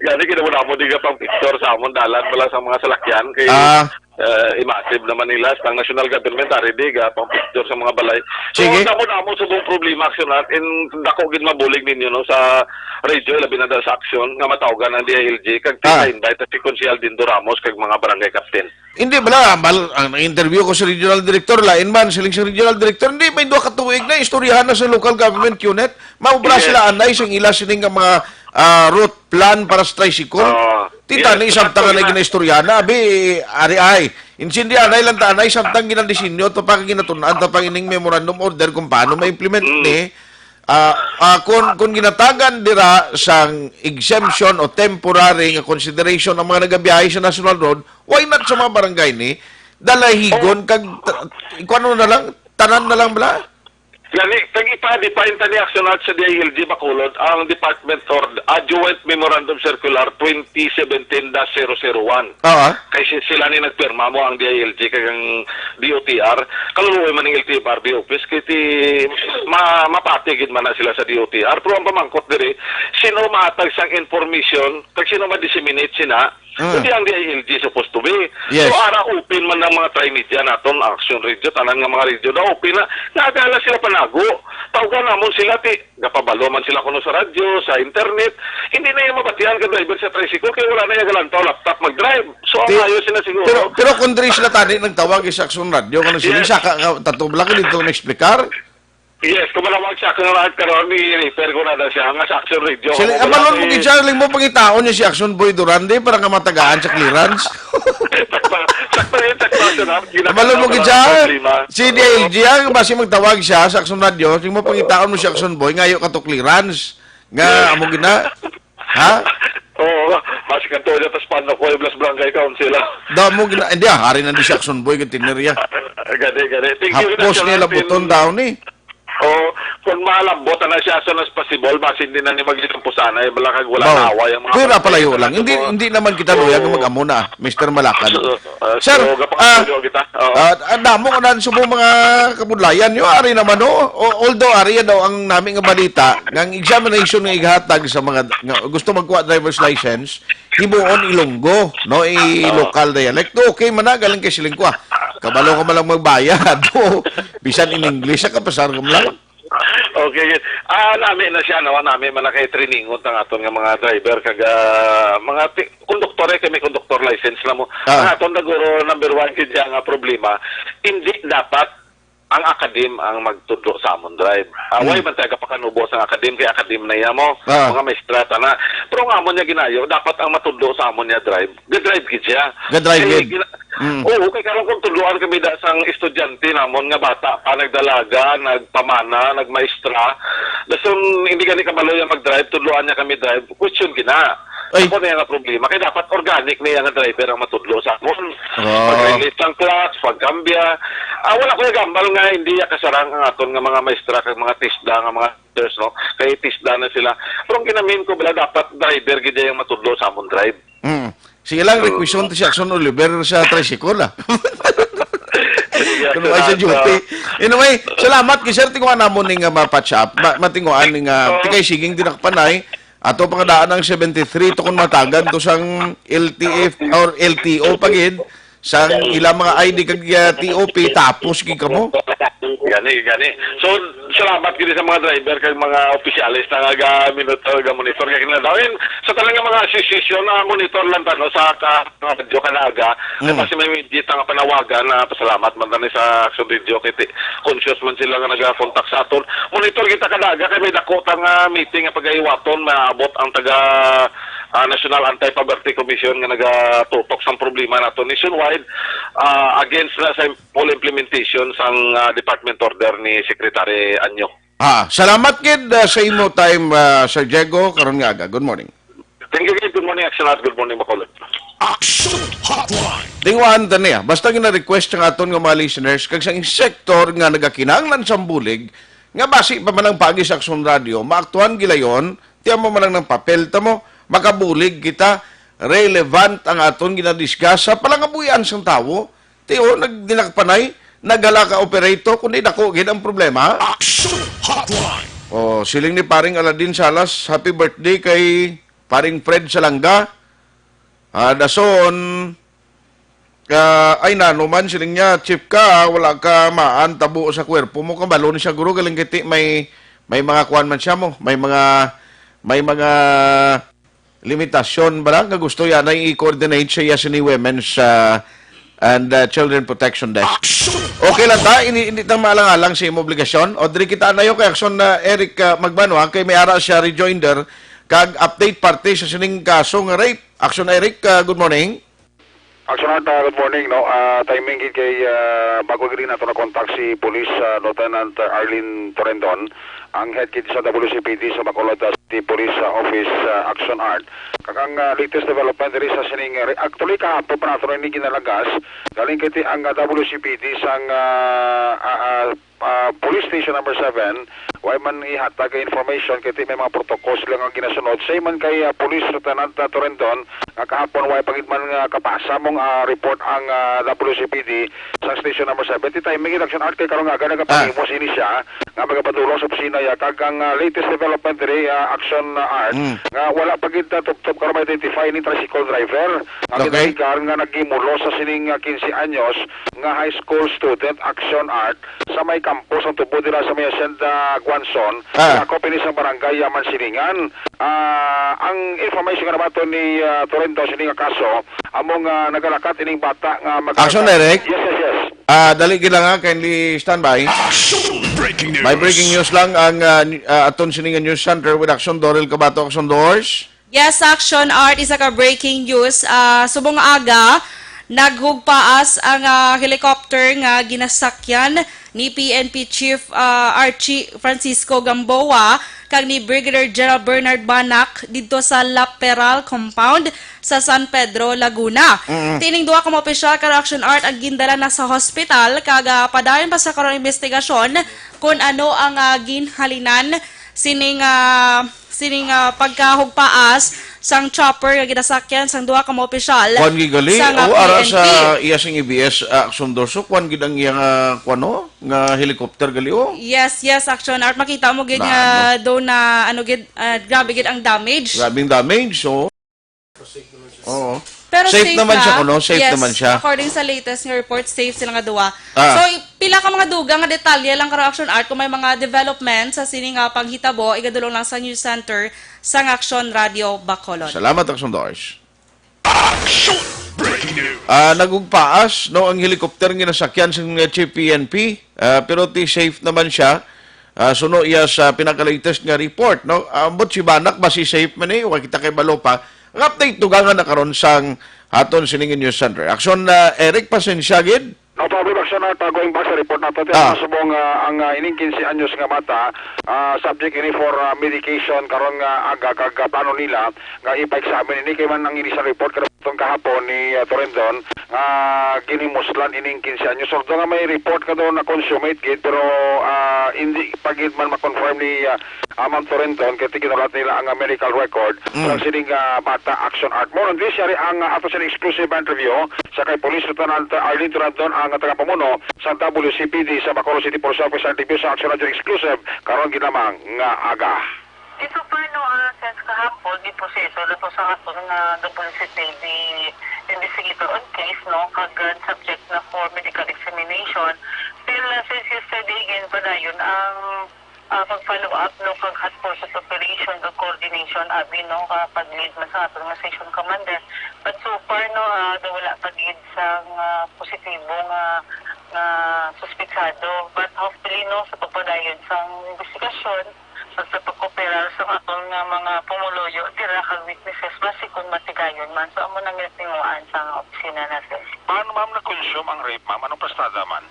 Gani, kita mo na mo, di ka pang picture sa amon, dalan pala sa mga salakyan kay Ah. eh, i-massive naman nila sa national government, ari di, ga pang picture sa mga balay. So, Sige. damo-damo sa buong problema, aksyonan, in dako gid mabulig ninyo, no, sa radio, labi na da sa aksyon, nga matawgan ang D I L G, kag Ah. invite si Konsehal Dindo Ramos, kag mga barangay captain. Hindi, bala, mal, ang interview ko sa regional director, lain man, siling sa regional director, hindi, may duha ka tuig na, istoryahan na sa local government unit, maubra Yes. sila anay, sang ila sining nga mga, ah, route plan para sa tricycle. Oo. Tita, Yes, ni samtang nga actually, na ginaistorya na, abi, ari ay. Insindihan ay lang tanay, samtang ginadisinyo, to pa ginatunan, to pa ining memorandum order kung paano ma-implement Mm. ni. Ah, ah, kung, kung ginatagan dira sang exemption o temporary nga consideration ang mga nagabiyahe sa National Road, why not sa mga barangay ni? Dalahigon Oh. kag, ta-, kung ano na lang, tanan na lang bala? Gani, kag ipa-define ta ni Action Art sa D I L G Bacolod ang Department Ord-, Adjoint Memorandum Circular twenty seventeen dash zero zero one. Oo. Kay si-, sila ni nagpirma mo ang D I L G kag ang D O T R. Kaluluoy man ang L T F R B office, kay ti ma-, mapati gid man na sila sa D O T R. Pero ang pamangkot diri, sino maatag sang information, kag sino ma-disseminate sina, Mm. Kundi ang D I L G supposed to be. Yes. So, ara open man ang mga tri-media naton, Action Radio, tanan nga mga radio na open na. Nga agala sila panago. Tawgan namon sila, ti, gapabalo man sila kuno sa radyo, sa internet. Hindi na yung mabatian ka driver sa tricycle, kaya wala na yung galantaw laptop mag-drive. So, ang Ti-, ayo sila siguro. Pero, pero kung diri sila tani nagtawag sa Action Radio, kung sila Yes. siya ka, ka, tatubla ka dito na-explicar? Yes, kung manawag sa Action Radio karon, i-refer ko na na siya nga sa Action Radio. Sila, Kung ah, wala malon mo kay gid siya, ling mo pangitaon niya si Action Boy Durande para nga matagaan sa clearance. Sakto, sakto yun, sakto, sir, ha? Malon mo gid siya, Problema. si Oo. D I L G, ah, basi magtawag siya sa Action Radio, ling mo pangitaon mo si Action Boy, ngayo ka to clearance. Nga, Yes. amo gina, ha? Oo, mas kanto niya, tas paano ko, yung Blas Barangay Council, ah. Da mo gina, hindi, ah, hari na di si Action Boy, kay tiniriya. Gani, gani. Thank you, Hapos National nila Team. buton daw ni. O, kung malambot na siya, as soon as possible, basi hindi na ni magsitampusanay, bala kag wala Baw. na away ang mga Pero palayo partido lang. na Hindi, dugo. hindi naman kita luyag Oo. mag-amo na, Mister Malakad. So, uh, Sir, so, gapang ah, studio kita. Oo. ah, ang damo ko na subong mga kabudlayan nyo, ari naman, no? O, although ari daw ang nami nga balita, nga ang examination nga ihatag sa mga nga gusto magkuha driver's license, himuon Ilonggo, no? I Oo. local dialect. Okay man na, galing kay siling ko, ah. Kabalo ka man lang magbayad. Bisan in English, ah, kapasar ka man lang. Okay, yes. Ah, nami na siya, no? Nami man na kay trainingon tang aton nga mga driver kag, ah, mga ti-, konduktor, eh, kay may konduktor license na mo. Ah. Ang aton naguro number one gid siya nga problema, hindi dapat ang akadim ang magtudlo sa amon drive. Ah, why Hmm. man tayo kapakanubo sa akadim kay akadim na iya mo, Ah. mga maestra, tana. Pero ang amon niya ginayo, dapat ang matudlo sa amon niya drive, ga-drive gid siya. Ga-drive Kay gid. gina-, Mm. Oo, kay karon kung tudloan kami da sang estudyante namon nga bata pa, nagdalaga, nagpamana, nagmaestra, dason hindi gani kabalo yung mag-drive, tudloan niya kami drive, question gina. Ay. Ako na yung problema. Kaya dapat organic na yung driver ang matudlo sa amon. Ah. Pag-release ng clutch, pagkambya. Ah, wala ko yung gambal nga hindi ya kasarang ang aton nga mga maestra kag mga TESDA nga mga teachers, no? Kay TESDA na sila. Pero ang ginamin ko, bala, dapat driver gid yung matudlo sa amon drive. Mm. Sige lang, Oo. requeston to si Action Oliver sa tricycle, ah. Sige, Kung may sa salamat, duty. ah. Anyway, salamat kay Sir, tinguha namon ning, ah, ma-patch up. Ma-, matinguhan ning, ah, Oo. tikay siging dinakpanay. Ato pangadaan ang seventy-three to kung matagan to sang L T F or L T O pa gid. Sang ilang mga I D kag, ah, T O P, tapos gid kamo. Gani, gani. So, salamat gid sa mga driver kag mga opisyales na nga ga-monitor, ga-monitor kag kinadawin. Sa tanan nga mga association, na monitor lang ta, no, sa ka-, radyo kanaga, Mm. kasi may medyo nga panawagan na pasalamat man tani sa Action Radio kay ti-, conscious man sila nga naga-contact sa aton. Monitor kita kanaga kay may dako ta nga meeting nga pagahiwaton, maabot ang taga, ah, National Anti-Poverty Commission nga nagatutok sang problema nato nationwide, ah, against na sa full implementation sang, ah, department order ni Secretary Anyo. Ah, salamat gid, ah, sa imo time, ah, Sir Diego, karon nga aga. Good morning. Thank you, good morning, Action Hot. Good morning, Bacolod. Action Hotline. Tinguhaan ta niya. Basta gina-request ang aton nga mga listeners, kag sa sektor nga nagakinahanglan sang bulig, nga basi pa man ang pagi sa Action Radio, maaktuhan gilayon, tiyan mo man lang ng papel, ta mo, makabulig kita, relevant ang aton ginadiscuss sa palangabuhian sang tawo. Ti, oh, nag-, dinakpanay, naghala ka operator, kundi dako gid ang problema. Action Hotline. Oh, siling ni paring Aladin Salas, "Happy birthday kay paring Fred Salanga." Ah, dason, ah, ay, nano man, siling niya, "Chief ka, wala ka maan tabo sa kwerpo mo." Kabalo ni siya, guro, galing kiti, may, may mga kuwan man siya mo, may mga, may mga limitasyon ba nga gusto yan ay i-coordinate sa iya sini Women's, ah, and, ah, Children Protection Desk. Action! Okay lang ta, hindi, hindi ta maalang-alang sa imo obligasyon. O, diri kita na yung kay Action na Eric, ah, Magbano, ha, kay may ara siya rejoinder kag update parte sa sining kaso nga rape. Action Eric, ah, good morning. Action Art, ah, good morning, no. Ah, timing gid kay, ah, bago gid nato na contact si Police, ah, Lieutenant, ah, Arlene Torendon, ang head gid sa W C P D sa Bacolod, ah, City Police, ah, Office, ah, Action Art. Kag ang, ah, latest development diri sa sining, ah, re-, actually, kahapon pa nato ini ginalagas, galing kay ti-, ang, ah, W C P D sang, ah, ah, ah, ah, Police Station Number Seven, way man ihatag nga information kay ti may mga protocol sila nga ginasunod. Same man kay, ah, Police Lieutenant, ah, Torendon, nga kahapon way pa gid man nga kapasa mong, ah, report ang, ah, W C P D sa Station Number Seven. Ti timing gid, Action Art, kay karong aga nagapahimo sini siya nga magapadulong sa opisina ya. Kag ang, ah, latest development diri, ah, Action, ah, Art, Mm. nga wala pa gid, ah, tubtob karon ma-identify ni tricycle driver nga Okay. ginaligar nga naghimulos sa sining, ah, quince anyos nga high school student, Action Art, sa may kampo sang tubo dira sa may Hacienda Guanzon, Ah. sakop ini sang barangay Yaman Silingan. Ah, ang information nga nabaton ni, ah, Torrendo sini nga kaso, amo nga nagalakat ining bata nga mag- Action, Eric? Yes, yes, yes. Ah, dali gid lang, ha, kindly standby. Action! Breaking news. May breaking news lang ang, ah, ny-, ah, aton sini nga news center with Action Dorel Kabato, Action Dors. Yes, Action Art, isa ka breaking news. Ah, subong aga, naghugpaas ang, ah, helicopter nga ginasakyan ni P N P Chief, ah, Archie Francisco Gamboa kag ni Brigadier General Bernard Banak didto sa La Peral Compound sa San Pedro, Laguna. Mm. Tining duha ka mga opisyal kag Action Art ang gindala na sa hospital kag, ah, padayon pa sa karon ang investigasyon kung ano ang, ah, ginhalinan sining, ah, sining, ah, pagkahugpaas sang chopper nga ginasakyan sang duha ka mga opisyal Kuan gid gali, sang, ah, o, ara P N P. Sa iya sing A B S, ah, Action Dorso, kuan gid ang iya nga, kuan, no? Nga helicopter gali, o. Yes, yes, Action Art. Makita mo gid Na nga ano? Daw na, ano gid, ah, grabe gid ang damage. Grabing damage, so. Oo. Pero Safe safe naman na. Siya kuno, safe Yes, naman siya. According sa latest nga report, safe sila nga duwa. Ah. So, i-, pila ka mga dugang nga detalye lang karon, Action Art, kung may mga development sa sini nga panghitabo, igadulong lang sa news center sang Action Radio Bacolod. Salamat, Action Dors. Action! Breaking news! Ah, nagugpaas, no, ang helicopter nga nasakyan sa mga H P N P, ah, pero ti safe naman siya. Ah, suno iya sa pinaka-latest nga report, no? Ambot si Banak ba si safe man, eh? Wa kita kay balo pa. Ang update, dugangan na karon sang aton sining news center. Action, ah, Eric, pasensya gid. No problem, Action Art, ah, going back sa report nato, ti Ah. ang subong, ah, ang, ah, ining quince anyos nga bata, ah, subject ini for, ah, medication karon nga aga, kag, ah, plano nila nga ipa-examine ini kay man ang initial report karon kahapon ni, ah, Torendon nga ginhimuslan ining quince anyos. Although nga may report ka doon na consummate gid, pero, ah, hindi pa gid man ma-confirm ni, ah, ah, Ma'am Torendon kay ti ginulat nila ang, ah, medical record Mm. sa sining, ah, bata, Action Art. Mo ron, this yari ang, ah, ato sa exclusive interview sa kay Police Lieutenant Arlene Torendon, ang tagapamuno sa W C P D sa Bacolod City Police Office, ang interview sa Action Radio Exclusive karon gid lamang nga aga. Di, so far, no, ah, since kahapon, di proseso na to sa aton nga W C P D investigator on case, no, kag, ah, subject na for medical examination. Still, ah, since yesterday, again, padayon ang, ah, pag-follow up, no, kag hot pursuit operation, kag coordination, abi, no, ka pag-lead man sa aton nga station commander. But so far, no, ah, daw wala pa gid sang, ah, positibo nga, nga suspetsado. But hopefully, no, sa pagpadayon sang investigasyon, sa, sa pagkooperar sa aton nga mga pumuluyo dira kag witnesses, basi kung matigayon man. So, amo na nga tinguhaan sa opisina natin. Paano, ma'am, na-consume ang rape, ma'am? Anong pastada man?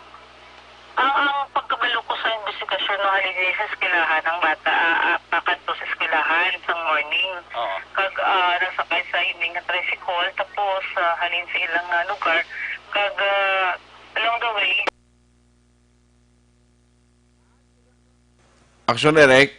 Ang, ang pagkabalo ko sa investigasyon, no, halin sa eskwelahan ang bata, ah, ah, pakadto sa eskwelahan sa morning. Oo. Kag, ah, nasakay sa ini nga tricycle, tapos, ah, halin sa ilang, ah, lugar, kag, ah, along the way, Action, Eric.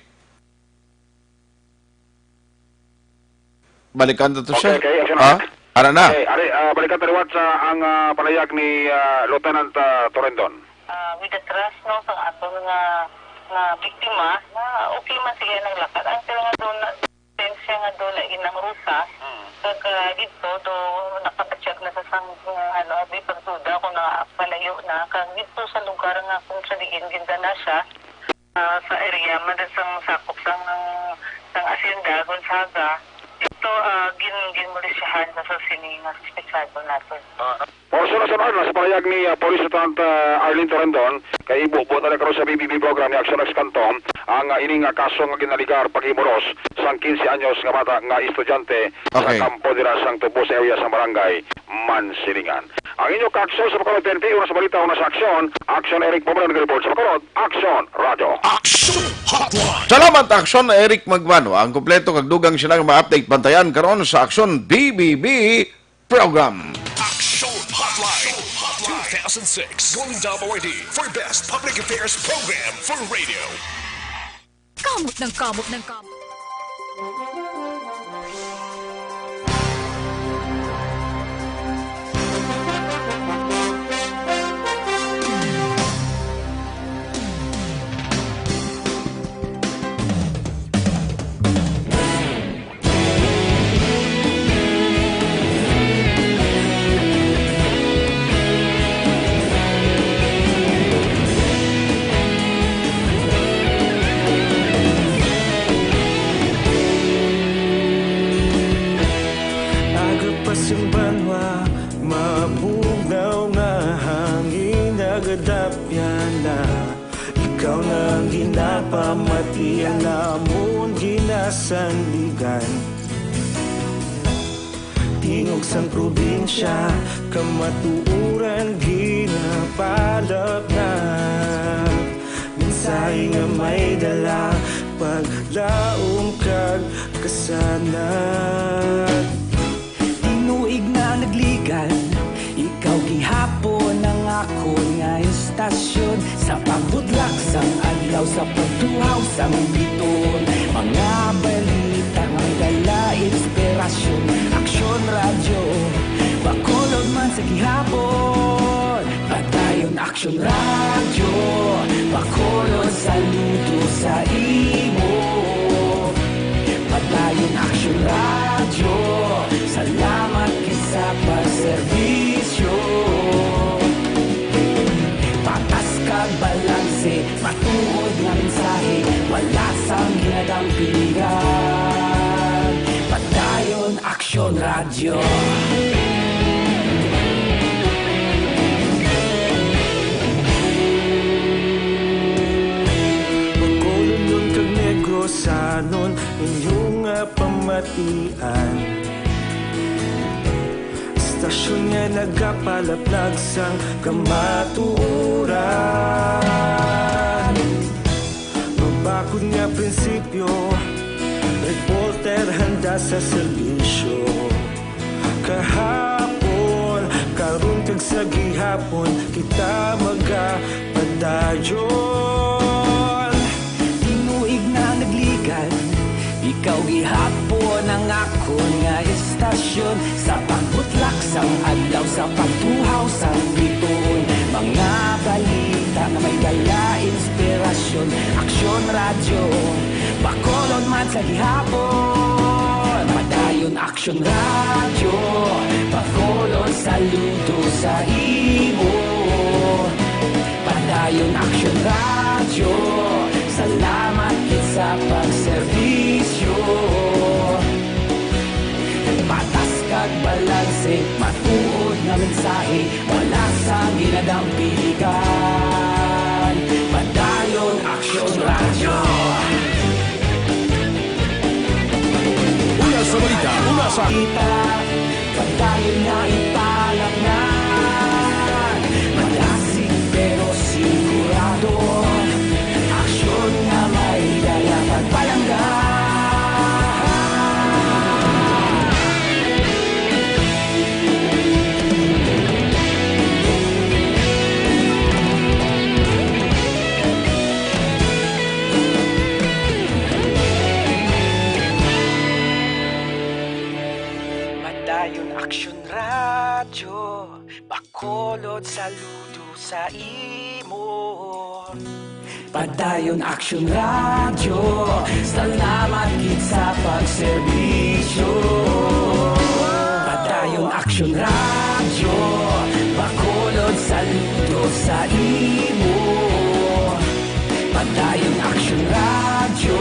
Balikan to, Okay, sir. Okay, Action, Ha? Eric. Ara na. Okay, ari, ah, balikan ta liwat sa ang, ah, panayag ni, ah, Lieutenant, ah, Torendon. Ah, with the trust, no, sa aton nga, nga biktima, na okay man siya nang lakat. Ang sila nga doon na, sensya nga doon na inang rusa, Mm. kag, ah, dito, do, nakabatyag na sa sang, ah, ano, abi, pagduda kung nakapalayo na. Kag dito sa lugar nga kung sa diin ginda na siya, ah, sa area man sang sakop sang, sang Hacienda Gonzaga, ito, ah, gin-, ginmulisyahan na sa sini nga suspetsado naton. Ah, Portion na sa, sa pahayag ni, ah, Police Lieutenant, ah, Arlene Torendon, kay ibubo na karon sa B B B program ni Action X Kanto ang, ah, ining, ah, kaso nga ginaligar paghimuros sang quince anyos nga bata nga estudyante sa Okay. kampo dira sang tubo sa area sang barangay Mansilingan. Ang inyo ka-aksyon sa Bacolod P N P, una sa balita, una sa aksyon. Action Eric Pomeron, report sa Bacolod. Action Radio. Action Hotline. Salamat, Action Eric Magbanwa. Ang kompleto kag dugang sila nga ma-update, bantayan karon sa Action B B B program. Action Hotline. Thousand six Golden Dome Awardee for Best Public Affairs Program for Radio. Kamot ng kamot ng kamot. Aga pa sing banwa, mabugnaw nga hangin, nagadapyan na. Ikaw na ang ginapamati, ang amon ginasandigan. Tingog sang probinsya, kamatuoran ginapalapnap. Mensahe nga may dala, paglaom kag kasanag. Tinuig na nagligad, ikaw gihapon ang akon nga istasyon. Sa pagbutlak sang adlaw, sa pagtuhaw sang bituon, mga balita nga may dala inspirasyon. Aksyon Radyo, Bacolod man sa gihapon. Padayon Aksyon Radyo, Bacolod, saludo sa imo. Padayon Aksyon Radyo, salamat gid sa pagserbisyo. Patas kag balanse, matuod nga mensahe, wala sang ginadampigan. Padayon Aksyon Radyo. Bacolodnon kag Negrosanon, inyo nga pamatian. Istasyon nga nagapalaplag sang kamatuoran. Mabakod nga prinsipyo, reporter handa sa serbisyo. Kahapon, karon kag sa gihapon, kita magapadayon. Tinuig na nagligad, ikaw gihapon ang akon nga istasyon. Sa pagbutlak sang adlaw, sa pagtuhaw sang bituon, mga balita nga may dala inspirasyon. Aksyon Radyo, Bacolod man sa gihapon. Padayon Aksyon Radyo, Bacolod, saludo sa imo. Padayon Aksyon Radyo, salamat gid sa pagserbisyo. Patas kag balanse, matuod nga mensahe, wala sang ginadampigan. Padayon Aksyon Radyo. Una sa balita, una sa Kita, padayon nga ipalapngan. Malasig pero sigurado. Aksyon nga may dala pagpalangga. Padayon Aksyon Radyo, Bacolod, saludo sa imo. Padayon Aksyon Radyo, salamat gid sa pagserbisyo. Padayon Aksyon Radyo, Bacolod, saludo sa imo. Padayon Aksyon Radyo,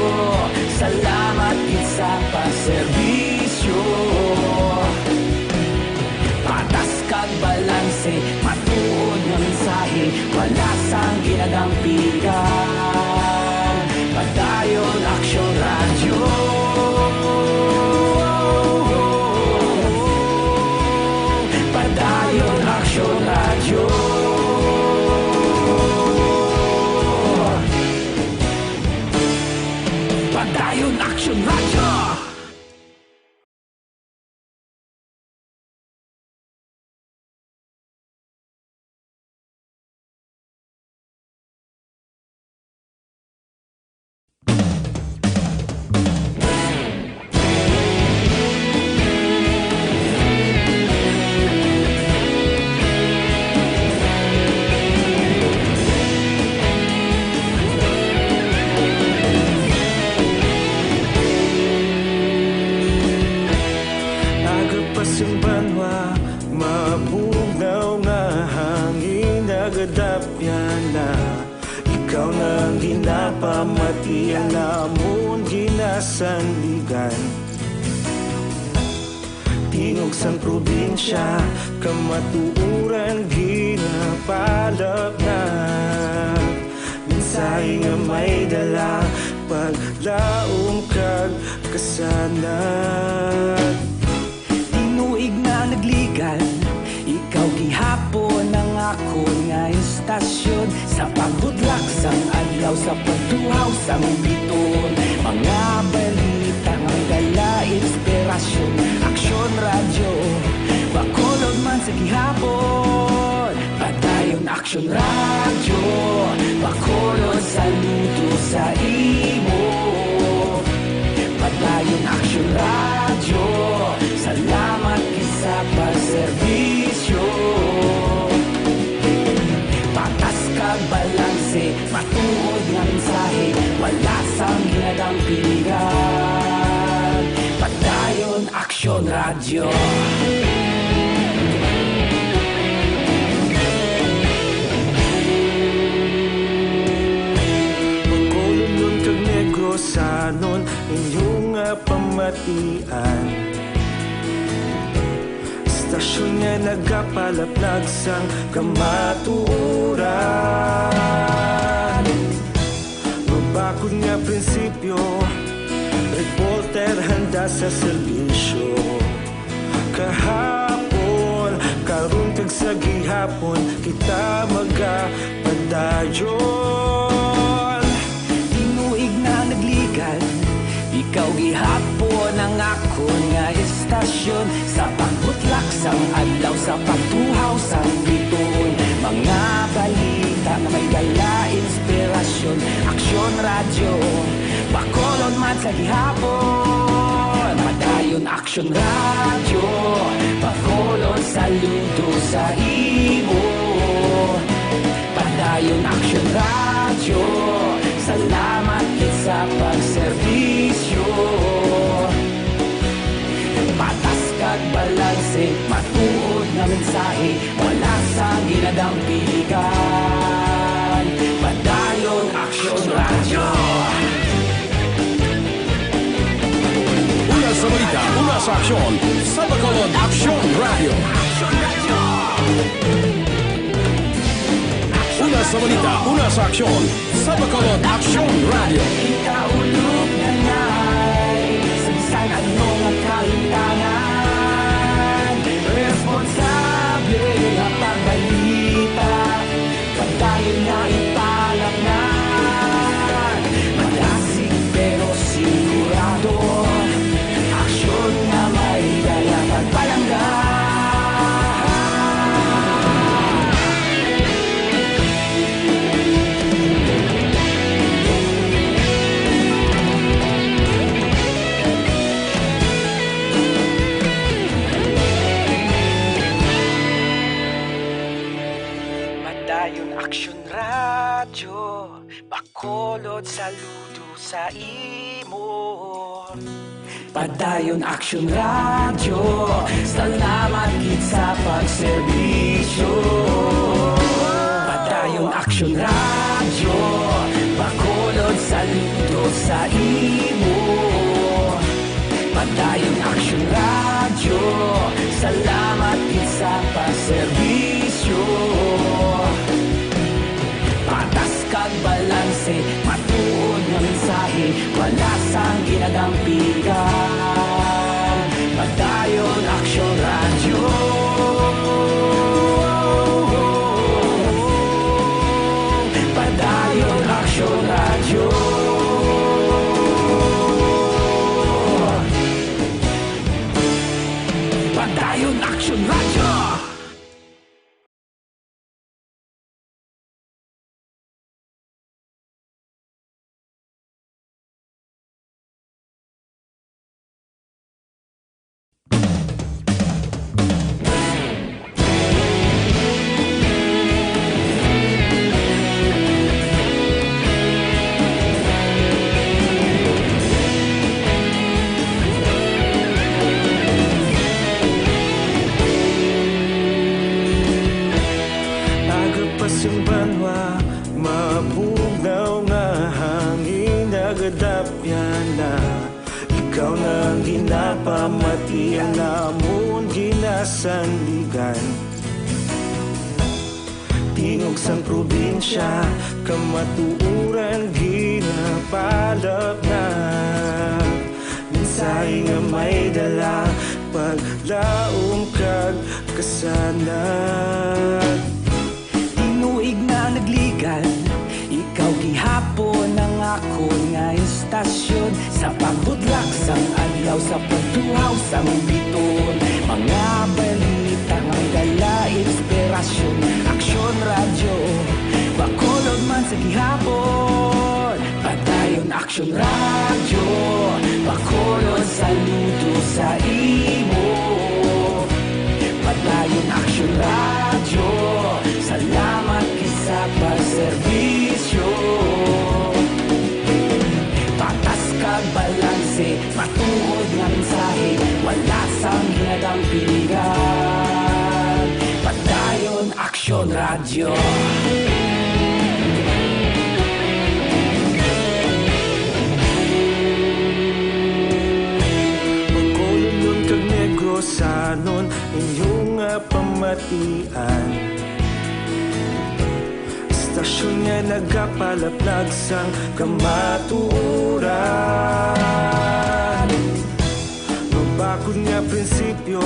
salamat gid sa pagserbisyo. Patas kag balanse, matuod nga mensahe, wala sang ginadampigan. Padayon Aksyon Radyo. Yana, ikaw na ang ginapamatian, amon ginasandigan. Tingog sang probinsya, kamatuoran ginapalapnag. Mensahe nga may dala, paglaom kag kasanag. Tinuig na nagligan, ikaw gihapon ang akon nga istasyon. Sa pagbutlak sang adlaw, sa pagtuhaw sang bituon, mga balita nga may dala inspirasyon. Aksyon Radyo, Bacolod man sa gihapon. Padayon Aksyon Radyo, Bacolod, saludo sa imo. Padayon Aksyon Radyo, salamat gid sa pagserbisyo. Patas kag balanse, matuod nga mensahe, wala sang ginadampigan. Padayon Aksyon Radyo. Bacolodnon kag Negrosanon, inyo nga pamatian. Istasyon nga nagapalapnag sang kamatuoran. Mabakod nga prinsipyo, reporter handa sa serbisyo. Kahapon, karon, kag sa gihapon, kita magapadayon. Tinuig na nagligan, ikaw gihapon ang akon nga istasyon. Sa pagbutlak sang adlaw, sa pagtuhaw sang bituon, mga balita nga may dala inspirasyon. Aksyon Radyo, Bacolod man sa gihapon. Padayon Aksyon Radyo, Bacolod, saludo sa imo. Padayon Aksyon Radyo, salamat gid sa pagserbisyo. Patas kag balanse, matuod nga mensahe, wala sang ginadampigan. Padayon Aksyon Radyo. Una sa balita, una sa aksyon, sa Bacolod Aksyon Radyo. Una sa balita, una sa aksyon, sa Bacolod Aksyon Radyo. Ikaulog na ngay sa bisan ano nga kahitangan. Responsable nga pagbalita, padayon nga ipalapngan. Madasig pero sigurado, aksyon nga may dala kag palangga. Padayon Aksyon Radyo, Bacolod, saludo sa imo. Padayon Aksyon Radyo, salamat gid sa pagserbisyo. Padayon Aksyon Radyo, Bacolod, saludo sa imo. Padayon Aksyon Radyo, salamat gid sa pagserbisyo. Patas kag balanse, matuod nga mensahe, wala sang ginadampigan. Padayon Aksyon Radyo. Padayon Aksyon Radyo. Padayon Aksyon Radyo. sandigan. Tingog sang probinsya, kamatuoran ginapalapnag. Mensahe nga may dala, paglaom kag kasanag. Tinuig na nagligad, ikaw gihapon ang akon nga istasyon. Sa pagbudlak sang adlaw, sa pagtuhaw sang bituon, mga balita nga may dala inspirasyon. Aksyon Radyo, Bacolod man sa gihapon. Padayon Aksyon Radyo, Bacolod, saludo sa imo. Padayon Aksyon Radyo, salamat gid sa pagserbisyo. Patas kag balanse, matuod nga mensahe, wala sang ginadampiligan. Padayon Aksyon Radyo. Bacolodnon kag Negrosanon, inyo nga pamatian. Istasyon nga nagapalapnag sang kamatuoran. Mabakod nga prinsipyo,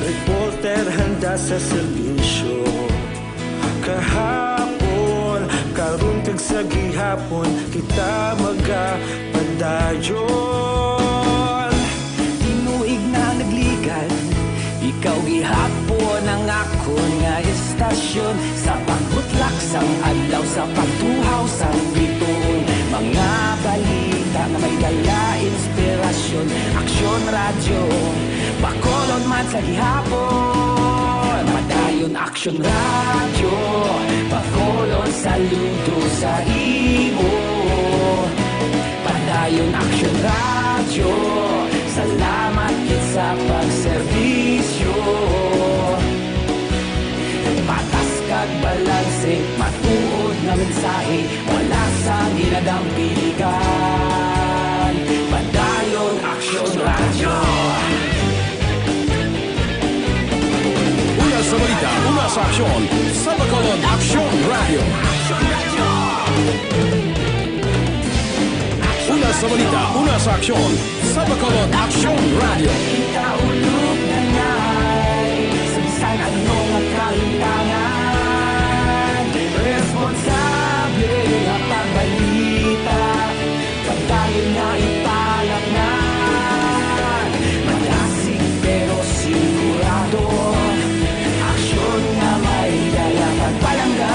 reporter handa sa serbisyo. Kahapon, karon kag sa gihapon, kita magapadayon. Tinuig na nagligad, ikaw gihapon ang akon nga istasyon. Sa pagbutlak sang adlaw, sa pagtuhaw sang bituon, mga balita nga may dala inspirasyon. Aksyon Radyo, Bacolod man sa gihapon. Padayon Aksyon Radyo, Bacolod, saludo sa imo. Padayon Aksyon Radyo, salamat gid sa pagserbisyo. Patas kag balanse, matuod nga mensahe, wala sang ginadampiligan. Padayon Aksyon Radyo. Una sa balita, una sa aksyon, sa Bacolod Aksyon Radyo. Una sa balita, una sa aksyon, sa Bacolod Aksyon Radyo. Kita ulog na ngay, sa bisan ano nga kalimtangan, responsable nga pagbalita, padayon nga ipalapngan. Madasig pero sigurado, aksyon nga may dala pagpalangga.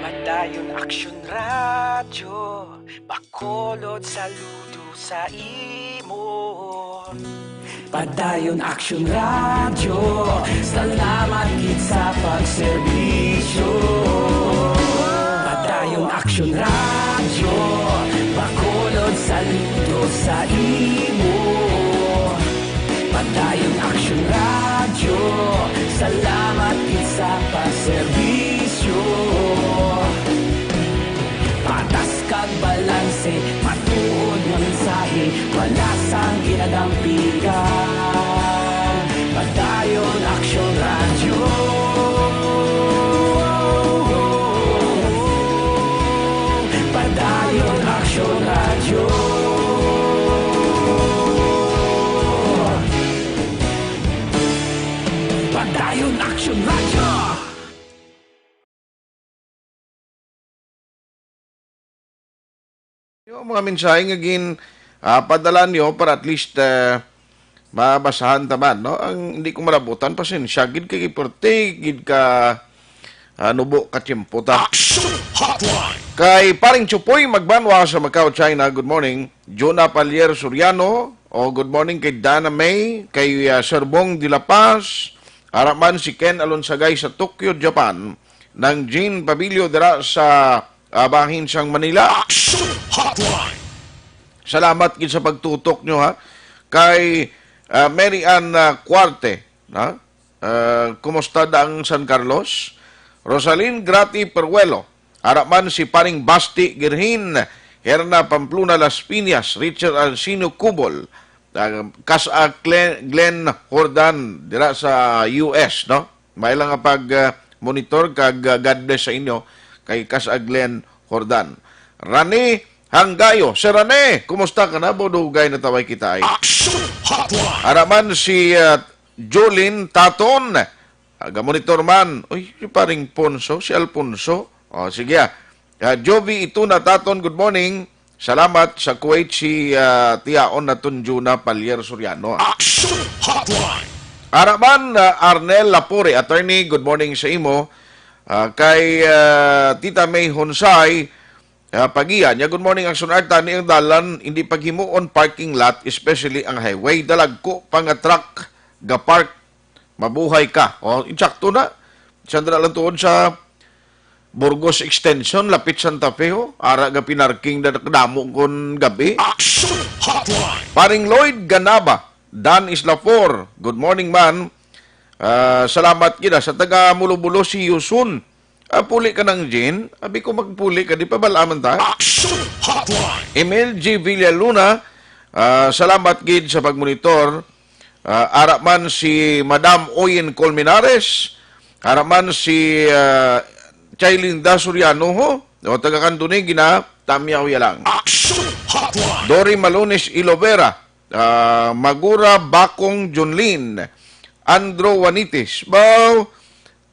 Padayon Aksyon Radyo, Bacolod, saludo sa imo. Padayon Aksyon Radyo, salamat gid sa pagserbisyo. Padayon Aksyon Radyo, Bacolod, saludo sa imo. Padayon Aksyon Radyo, salamat gid sa pagserbisyo. Patas kag balanse, matuod nga mensahe, wala sang ginadampiligan. Padayon Aksyon Radyo. Padayon Aksyon Radyo. Padayon Aksyon Radyo. Yung mga mensahe nga gin, ah, padala nyo para at least, ah, mabasahan ta man, no? Ang hindi ko malabutan, pasensya gid kay perti gid ka, ah, nubo ka tiyempo ta. Action Hotline! Kay Paring Chupoy Magbanwa sa Macau, China, good morning. Jonah Palier Soriano, o good morning kay Dana May, kay, ah, Sir Bong de la Paz, ara man si Ken Alonsagay sa Tokyo, Japan, nang Jean Pabilio dira sa, ah, bahin sang Manila. Action Hotline! Salamat gid sa pagtutok nyo, ha. Kay, ah, Mary Ann, ah, Cuarte, na? Ah, kumusta dang San Carlos? Rosalyn Grati Peruelo, ara man si Paring Basti Girhin, Herna Pamplona Las Piñas, Richard Alcino Cubol, ah, Kas-a Glenn, Glenn Jordan, dira sa U S, no? May lang nga pag, ah, monitor kag, ah, God bless sa inyo kay Kas-a Glenn Jordan. Rani Hanggayo, Sir Rani, kumusta ka na? Budugay na taway kita ay. Action Hotline! Ara man si, ah, Jolin Taton. Aga-monitor man. Uy, si paring Ponso, si Alfonso. O, sige, ah. Ah, Jovi Ituna Taton, good morning. Salamat sa Kuwait si, ah, tiyaon naton Juna Palier Soriano. Action Hotline! Ara man, ah, Arnel Lapore, attorney, good morning sa imo. Ah, kay, ah, Tita May Honsay, ah, Pagiya niya, good morning, Action Art, tani ang dalan, hindi paghimuon parking lot, especially ang highway. Dalagko pa nga truck, ga-park, mabuhay ka. O, insakto na. Sandra lang tuod sa Burgos Extension, lapit Santa Fe, o. Ara ga pinarking na nakadamo kon gabi. Action Hotline! Paring Lloyd Ganaba, Dan Islafor, good morning, man. Ah, salamat gid, ah, sa taga Mulo-Bulo, see you soon. Ah, puli ka nang Jean? Abi ko magpuli ka, di pa balaman ta? Action Hotline! Emil G Villaluna, ah, salamat gid sa pagmonitor. Ah, ara man si Madam Oyen Colmenares, ara man si, ah, Chaylinda Soriano, ho? O, taga Candoni, gina, tamyaw ya lang. Action Hotline! Dory Malones Ilovera, ah, Magura Bakong Junlin, Andro Wanitis. Baw,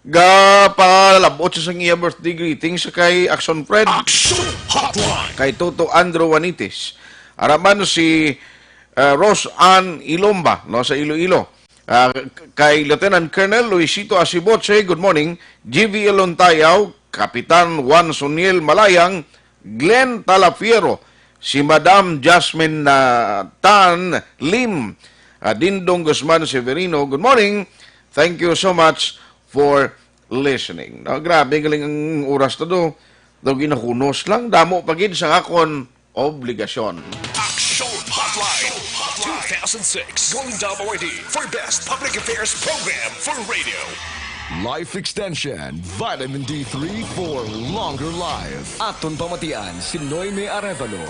gapalabot sa sang iya birthday greetings kay Action Fred. Action Hotline! Kay Toto Andro Wanitis. Ara man si, ah, Rose Ann Ilomba, no, sa Iloilo. Ah, k-, kay Lieutenant Colonel Luisito Asiboche, good morning. G V L Lontayaw, Kapitan Juan Soniel Malayang, Glenn Talafiero, si Madam Jasmine, ah, Tan Lim, ah, Dindong Guzman Severino, good morning. Thank you so much for listening. No, grabe, galing ang oras to do. Daw ginahunos lang, damo pa gid sa akon obligasyon. Action Hotline two thousand six Golden Dome Awardee for Best Public Affairs Program for Radio. Life Extension, Vitamin D three for longer life. Aton pamatian si Noemi Arevalo.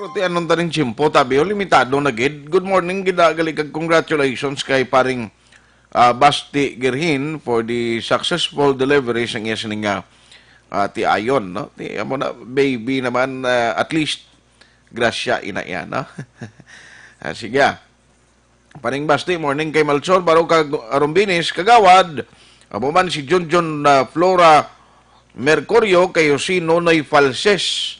Ti anong taning tiyempo, tabi, oh, limitado na gid. Good morning, gid, ah, gali kag congratulations kay paring, ah, Basti Girhin for the successful delivery sang iya sining, ah, ah, tiayon, no? Ti, amo na, baby naman, ah, at least, grasya ina iya, no? Ah, sige, ah. Paring Basti, morning kay Malchor, Baro kag Arumbinis, Kagawad. Amo man si Junjun, ah, Flora Mercurio, kay si Nonoy Falses.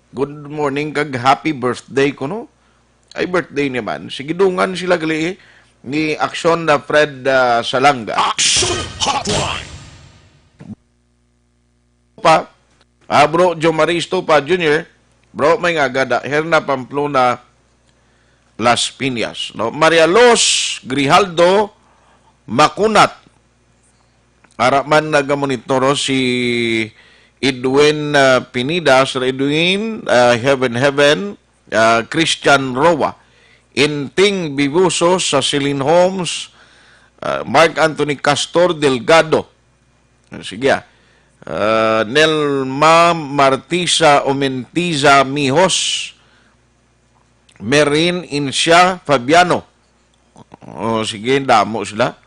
Good morning kag happy birthday kuno. Ay, birthday niya man. Sige, dungan sila gali ni Aksyon na Fred, ah, Salanga. Action Hotline. Pa, ah, bro, Jomaristo pa Junior, bro, may nga gada, Herna Pamplona, Las Piñas, no? Maria Los Grijaldo Makunat, ara man nagamonitor, oh, si Edwin, ah, Pineda, Sir Edwin, ah, Heaven Heaven, ah, Christian Roa, Inting Bibuso sa Celine Homes, ah, Mark Anthony Castor Delgado. Sige, ah. Ah, Nelma Martisa Omentiza Mihos, Merin Incia Fabiano. Oh, sige, damo sila.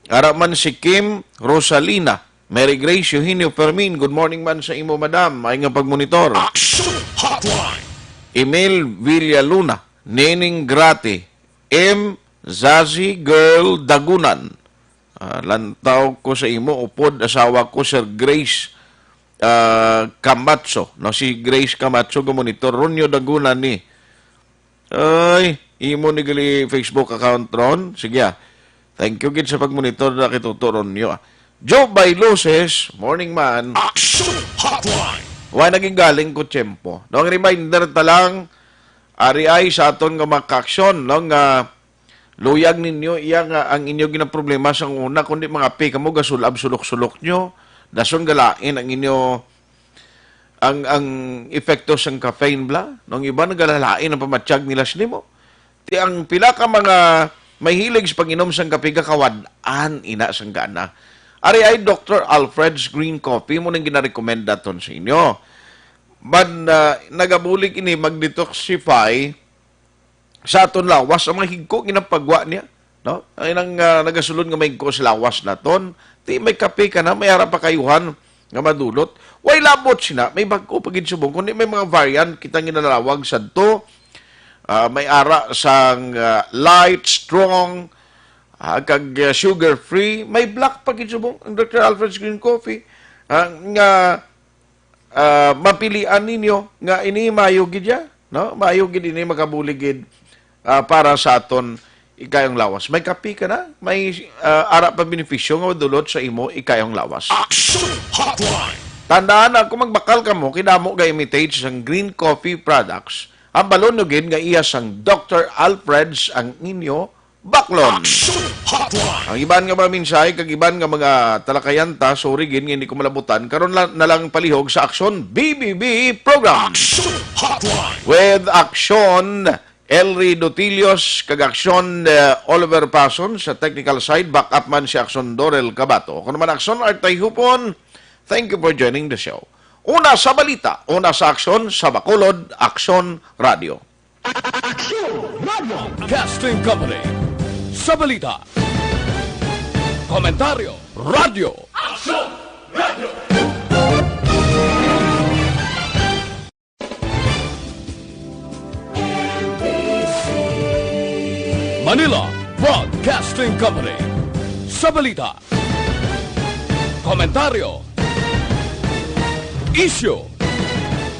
Ara man si Kim Rosalina, Mary Grace Eugenio Fermin. Good morning man sa imo, madam. Ay nga pagmonitor. Action Hotline. Emil Villaluna, Nening Grate, M Zazi Girl Dagunan. Ah, lantaw ko sa imo, upod asawa ko, Sir Grace, ah, Camacho, no? Si Grace Camacho, gamonitor, Ronyo Dagunan ni. Ay, imo ni gali Facebook account ron. Sige, ah. Thank you gid sa pagmonitor na kay Toto Ronyo, ah. Joe Bailuses, morning man. Action Hotline. Wa naging galing ko tiyempo. No, ang reminder ta lang, ari ay sa aton nga mga kaaksyon, no, nga luyag ninyo iya nga ang inyo ginaproblema sang una, kundi mangapi kamo, gasulab sulok-sulok nyo, dason galain ang inyo, ang, ang epekto sang caffeine bla. No, ang iba nagalalain ang pamatyag nila sa nimo. Ti ang pila ka mga mahilig sa pag-inom sang kape, gakawad-an ina sang gana. Ari ay Doctor Alfred's Green Coffee mo nang ginarekomenda ton sa inyo. Man, ah, nagabulig ini mag-detoxify sa aton lawas ang mga higko ginapagwa niya, no? Ay nang, ah, nagasulod nga may higko sa lawas naton, ti may kape ka na, may ara pa kayuhan nga madulot. Way labot sina, may bag-o pa gid subong, kundi may mga variant kita ginalawag sadto. Ah, may ara sang, ah, light, strong, ah, kag, ah, sugar-free. May black pa gid subong ang Doctor Alfred's Green Coffee, ah, nga ah, mapilian ninyo nga ini maayo gid ya, no? Maayo gid ini, makabulig gid, ah, para sa aton ikayong lawas. May kape ka na, may, ah, ara pa benepisyo nga madulot sa imo ikayong lawas. Action Hotline. Tandaan na, kung magbakal kamo, kidamo ga imitate sang green coffee products, hambalon nyo gid nga iya sang Doctor Alfred's ang inyo baklon. Action Hotline. Ang iban nga mga mensahe kag iban nga mga talakayan ta, sorry gid nga hindi ko malabutan. Karon la-, na lang palihog sa Aksyon B B B program. Action Hotline. With Aksyon Elry Dotilios kag Aksyon, eh, Oliver Pason sa technical side, back up man si Aksyon Dorel Cabato. Ako naman Aksyon Art Tayhupon, thank you for joining the show. Una sa balita, una sa aksyon, sa Bacolod, Aksyon Radio. Aksyon Radio. Casting Company. Sa balita. Komentaryo. Radyo. Aksyon Radio. Manila Broadcasting Company. Sa balita. Komentaryo. Isyu.